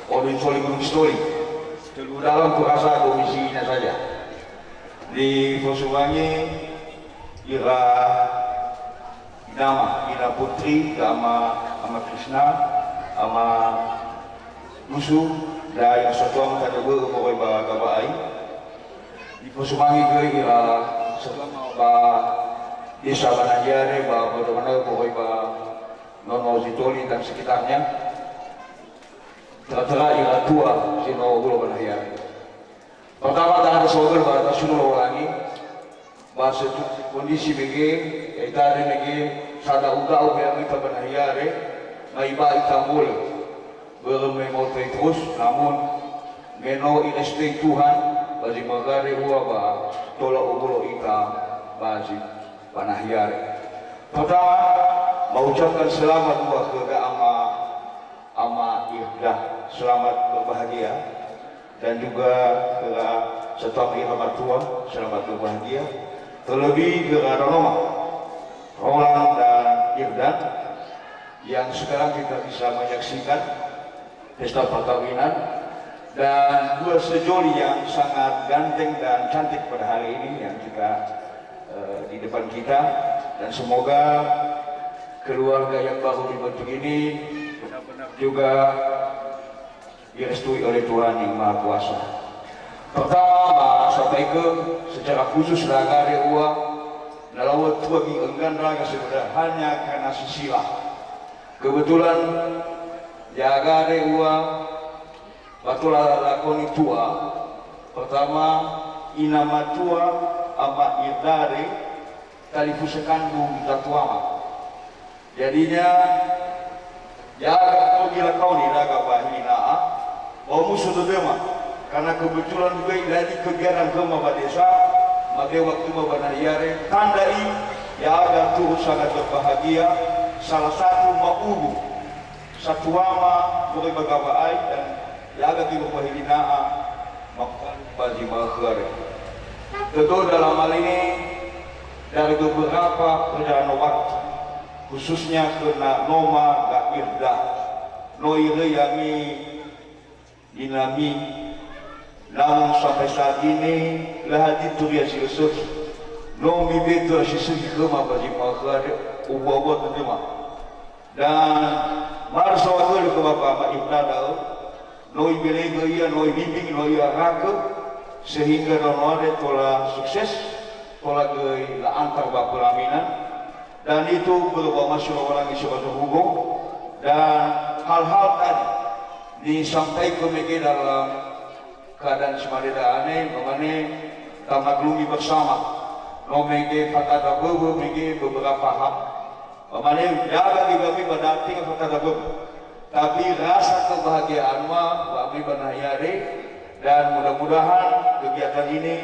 Ono Zitoli, Gunung Zitoli. Telu dalam kurasa domisilinya saja. Nifosumange ira Inama, Ina Putri, Ama, Ama Krisna, Ama Yusuf, dan satuama tanö bö'ö moroi ba gawa'ai. Nifosumange göi ira satuama ba Desa Banahiyare ba Bodo Manö moroi ba Nono Zitoli dan sekitarnya. Tera-tera ira tua si no hulö Banahiyare. Pertama, tahan saohagölö ba tasuno Lowalangi, ba situasi kondisi mege, ya'ita andre mege, sada'u-da'u we'amöita Banahiyare, na iba'a ita mole. Börö me maotai terus, namun me no irestoi Tuhan, ba zi makhöre ua ba tola uwulo ita ba zi Banahiyare. Pertama, mengucapkan selamat dua khö ga'ama Ama Irda, selamat berbahagia. Dan juga khöra satuama ira matua, selamat berbahagia. Terlebih khöra Ronoma, Roland dan Irdan, yang sekarang kita bisa menyaksikan pesta perkawinan dan dua sejoli yang sangat ganteng dan cantik pada hari ini yang kita, eh, di depan kita, dan semoga keluarga yang baru dibentuk ini benar-benar juga direstui oleh Tuhan Yang Maha Kuasa. Pertama, ma sampaikan secara khusus lagare ua, na lawö tua gi'önggan raga sebenarnya hanya karena sisilah. Kebetulan ya'agare ua ba tola lakoni tua, pertama, ina matua Ama Irdare, talifusö kandung ita tuama. Jadinya, ya'aga no gila kaoni raga ba hilina'a, ba omuso dödöma, karena kebetulan juga ilali kegiatan khöma ba desa, mate waktu ma Banahiyare, tandai, ya'aga turut sangat berbahagia, salah satu ma'uwu satuama moroi ba gawa'ai dan ya'aga göi ba hilina'a, maka ba zi makhöre. Tentu dalam hal ini, dari beberapa perjalanan waktu, khususnya khö Noma Ga'irda, no iröi ami inami, namun sampai saat ini, lö hadia turia si lö sökhi. No mibe'e turia si sökhi khöma ba zi makhöre, ubuabua dödöma. Dan ma'arö saohagölö khö Bapa Ama Irdada, no ibelengö ia, no ibimbing, no iarakhö, sehingga nonowade tola sukses, tola göi la'antar ba pelaminan. Dan itu börö wa'omasi Lowalangi si ba zorugo, dan hal-hal tadi Nisampaikan mege dalam keadaan si mane da'ane, memane tamaklumi bersama. No mege fatandra böwö mege beberapa hal. Memane jaga gigami pada tenga fatandra böwö. Tapi rasa kebahagiaan wa wa'amai ba nahia re, dan mudah-mudahan kegiatan ini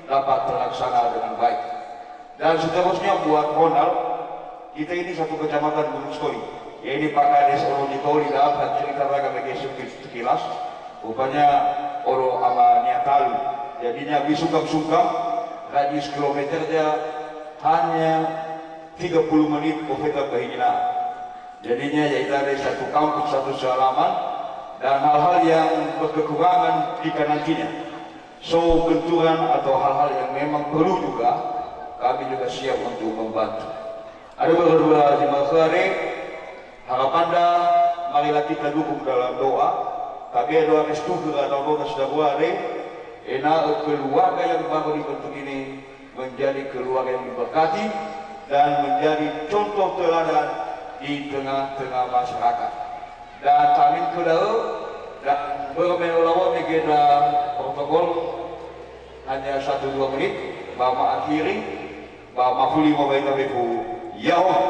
dapat terlaksana dengan baik. Dan seterusnya buat Ronald, kita ini satu kecamatan Gunung Sitoli. Ya, ini Pak Kades Oroji Toli, dapat cerita raga bagi sekilas. Rupanya oro ama niatalu. Jadinya wisukam-sukam, radius kilometer dia hanya tiga puluh menit, ofeta bahinilah. Jadinya yaitu ada satu kampung, satu salaman, dan hal-hal yang berkekurangan kita nantinya. So, benturan atau hal-hal yang memang perlu juga, kami juga siap untuk membantu. Ada beberapa jemaah khare, harapanda marilah kita dukung dalam doa, tapi doa restu khöra doa-doa sedaware, ena'ö keluarga yang baru dibentuk ini menjadi keluarga yang diberkati dan menjadi contoh teladan di tengah-tengah masyarakat. Dan tamin khö da'ö, dan börö me no lawö mege ndra protokol, hanya satu dua menit, ba ma'akhiri, ba mafuli mawai tabeku. Ya'ahowu.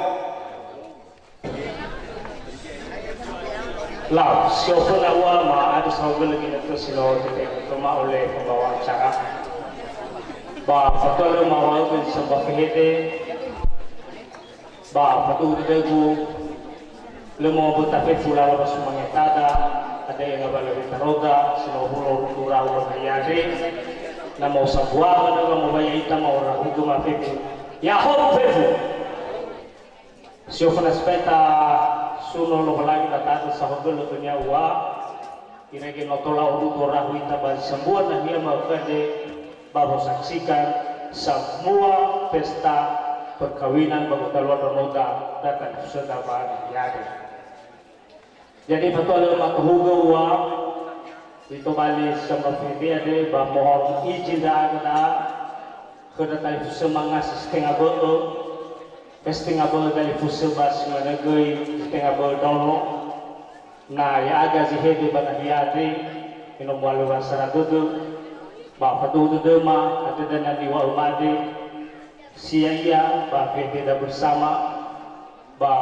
Lau, sioföna ua ma adu saohagölö ginötö si no tete'e khöma ole pembawa acara. Ba fatua lö mawa'ö böi samba fehede, ba faduhu dödögu, lö mawaböta fefu lala ba sumangetada, ada enga ba lö wetaroda, si no hulo ruku rahu ba nahia andre, na mau sambuama döga mawai ita mau rahugu ma fefu. Ya'ahowu fefu! Sioföna speta suno Lowalangi ba ta'ö saohagölö khönia ua, irege no tola orudo rahu ita ba zi sambua nahia ma'ökhö andre ba wosaksikan samua pesta perkawinan ba gotalua ndraonoda da talifusöda ba nahia andre. Jadi fatua lö matohugö ua, zi tobali samba fehede andre ba mohon izin ndra'aga da'a, khö ndra talifusöma ngasi zi tenga bö'ö, zi tenga bö'ö dalifusö ba si manö göi zi tenga bö'ö ndraono. Na ya'aga zi hede ba nahia andre, me no mualö wasara dödö, ba faduhu dödöma, hadia dania niŵa'öma andre, si ya'ia ba fehededa bersama, ba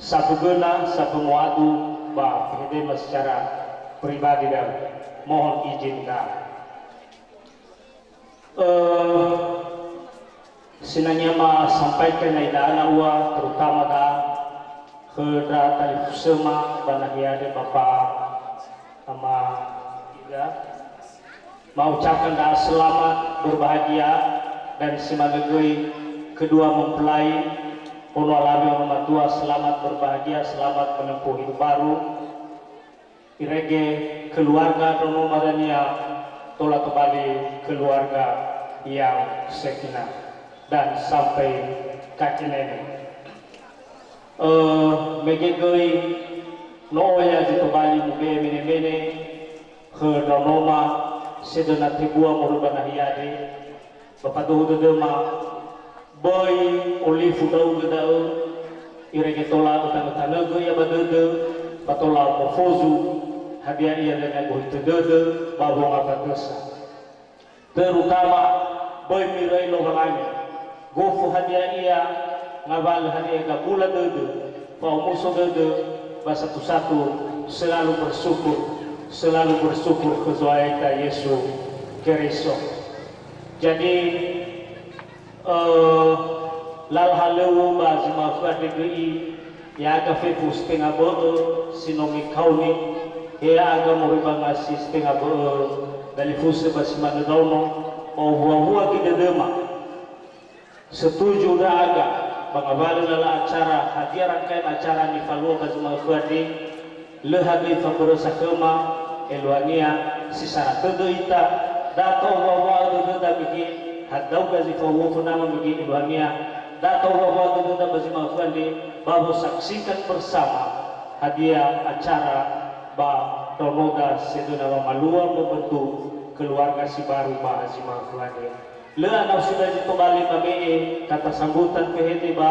sambö göna, sambö muadu, ba fehedema secara pribadi dan mohon izin da'a. Eh, sinangea ma sampaikan ai da'a na ua, terutama da'a khö ndra talifusöma ba nahia andre, Bapa Ama Ida. Ma'ucapkan da'a selamat berbahagia dan si manö göi kedua mempelai, ono alawe ono matua, selamat berbahagia, selamat menempuh hidup baru. Irege keluarga ndraono ma dania tola tobali keluarga yang sakinah dan sampai kaki nenek. Eh, mege göi no oya zi tobali mube'e mene-mene khö ndraonoma sedöna tebua moroi ba nahia andre, ba faduhu dödöma, böi olifu ndra'ugö da'ö, irege tola ötanö-tanögö ia ba dödö, ba tola mofozu hadia ia dania gohitö dödö ba wongatatö sa. Terutama, böi miröi Lowalangi. Gofu hadia ia, ngawalö hadia gabula dödö, fa'omuso dödö, ba satu-satu selalu bersyukur, selalu bersyukur khö Zo'aya ita Yesu Keriso. Jadi, eh, lala halöŵö ba zi ma'ökhö andre göi, ya'aga fefu zi tenga bö'ö si no mikaoni, he ya'aga moroi ba ngasi zi tenga bö'ö dalifusö ba si manö ndraono, ba ohua-hua göi dödöma. Setuju ndra'aga ba ngawalö lala acara, hadia rangkaian acara nifalua ba zi ma'ökhö andre, lö hadöi fabörösa khöma, eluahania si sara tödö ita, da ta'owua-wua'ö dödöda mege, hadauga zi fahuhuo fönama mege eluahania, da ta'owua-wua'ö dödöda ba zi ma'ökhö andre, ba wosaksikan bersama hadia acara ba ndraonoda sedöna wamalua membentuk keluarga si baru ba zi ma'ökhö andre. Lö anau sibai zi tobali mabe'e kata sambutan fehede ba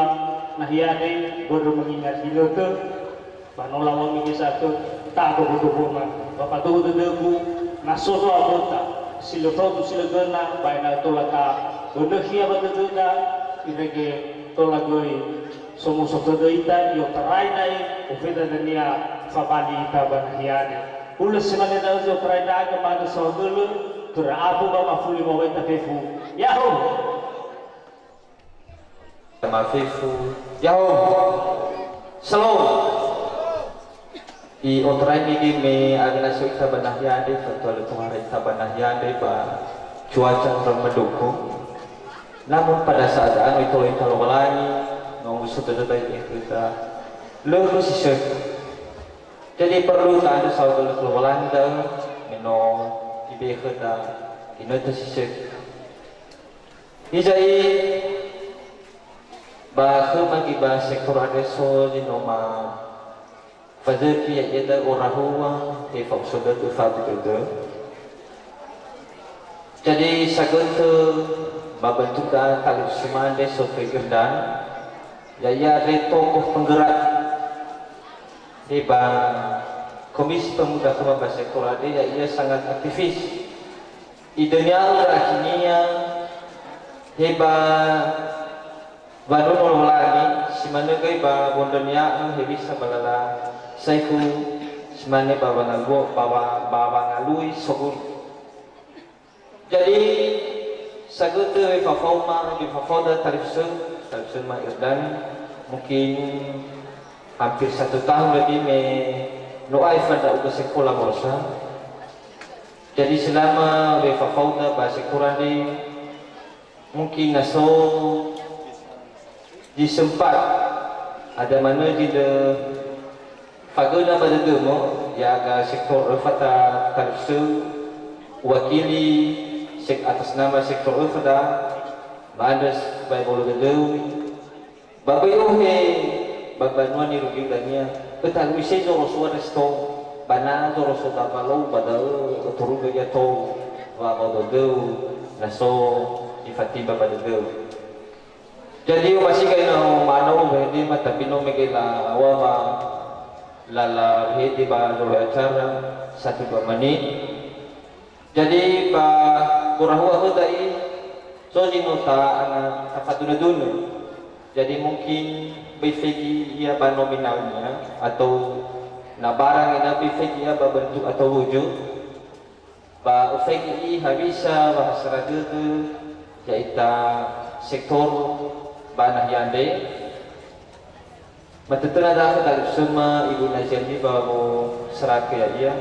nahia andre, börö mengingat ginötö, ba no lawömi ge sa'atö. Tabobodobo manö. Ba faduhu dödögu, na so ndra awöta, si lö faudu si lö göna, ba ena'ö tola tabönökhia ba dödöda, irege tola göi somuso tödö ita, i'otarai na'i, ofeda dania fabali ita ba nahia andre. Hulö si mane da'ö zi otarai ndra'aga ma'andrö saohagölö, töra abu ba mafuli mawaita fefu. Ya'ahowu! Mafefu. Ya'ahowu. Shalom. I'otarai nege me awena so ita ba nahia andre, fatua lö tohare ita ba nahia andre ba cuaca kurang mendukung. Namun pada saat ano itolo ita Lowalangi, no muso tödö ba ibe'e khöda. Lö si sökhi. Jadi perlu ta'andrö saohagölö Lowalangi da'ö, me no ibe'e khöda ginötö si sökhi. Hiza'i ba khöma göi ba sektor andre so zi no ma fazökhi ya'ia da'ö orahua, he fa'uso dödö, fa'abu dödö. Jadi sagötö ba bentuk da'a talifusöma andre so khö Irdan, ya'ia andre tokoh penggerak he ba Komisi Pemuda khöma ba sektor andre, ya'ia sangat aktivis. Idönia'ö ira akhinia, he ba wanunu Lowalangi, si manö göi ba wondrönia'ö hewisa ba lala saekhu, si mane ba wangaluo-, ba wa-, ba wangalui soguli. Jadi, sagötö wefafaoma, wefafaoda talifusö, talifusöma Irdan, mungkin hampir satu tahun lebih me no aefa ndra'ugö sekola Morosa. Jadi selama wefafaoda ba sektor andre, mungkin na so zi sempat ada manö zi lö fagöna ba dödömö, ya'aga sektor öfa ta talifusö, uwakili sek-, atas nama sektor öfa da, ma'andrö s-, ba ebolo dödöu, ba böi ohe ba banua nirugiu dania, ötalui se zorosoa resto, ba na zoroso dabalou ba da'ö öturugö ia tou, wa ba dödöu, na so ifatimba ba dödöu. Jadi, omasi gai na ma'anö wehede ma tapi no mege la awa ma lala wehede ba zolohe acara satu dua menit. Jadi, ba gorahua khö da'i, so zi no ta-, tafadunö-dunö. Jadi, mungkin böi fegi ia ba nominalnya, atau na barang ina böi fegi ia ba bentuk atau wujud. Ba ufaigi i hewisa wa hasara dödö ya'ita sektor ba nahia andre. Matötöna da'ö talifusöma Ibu Naziani ba woserake ya'ia.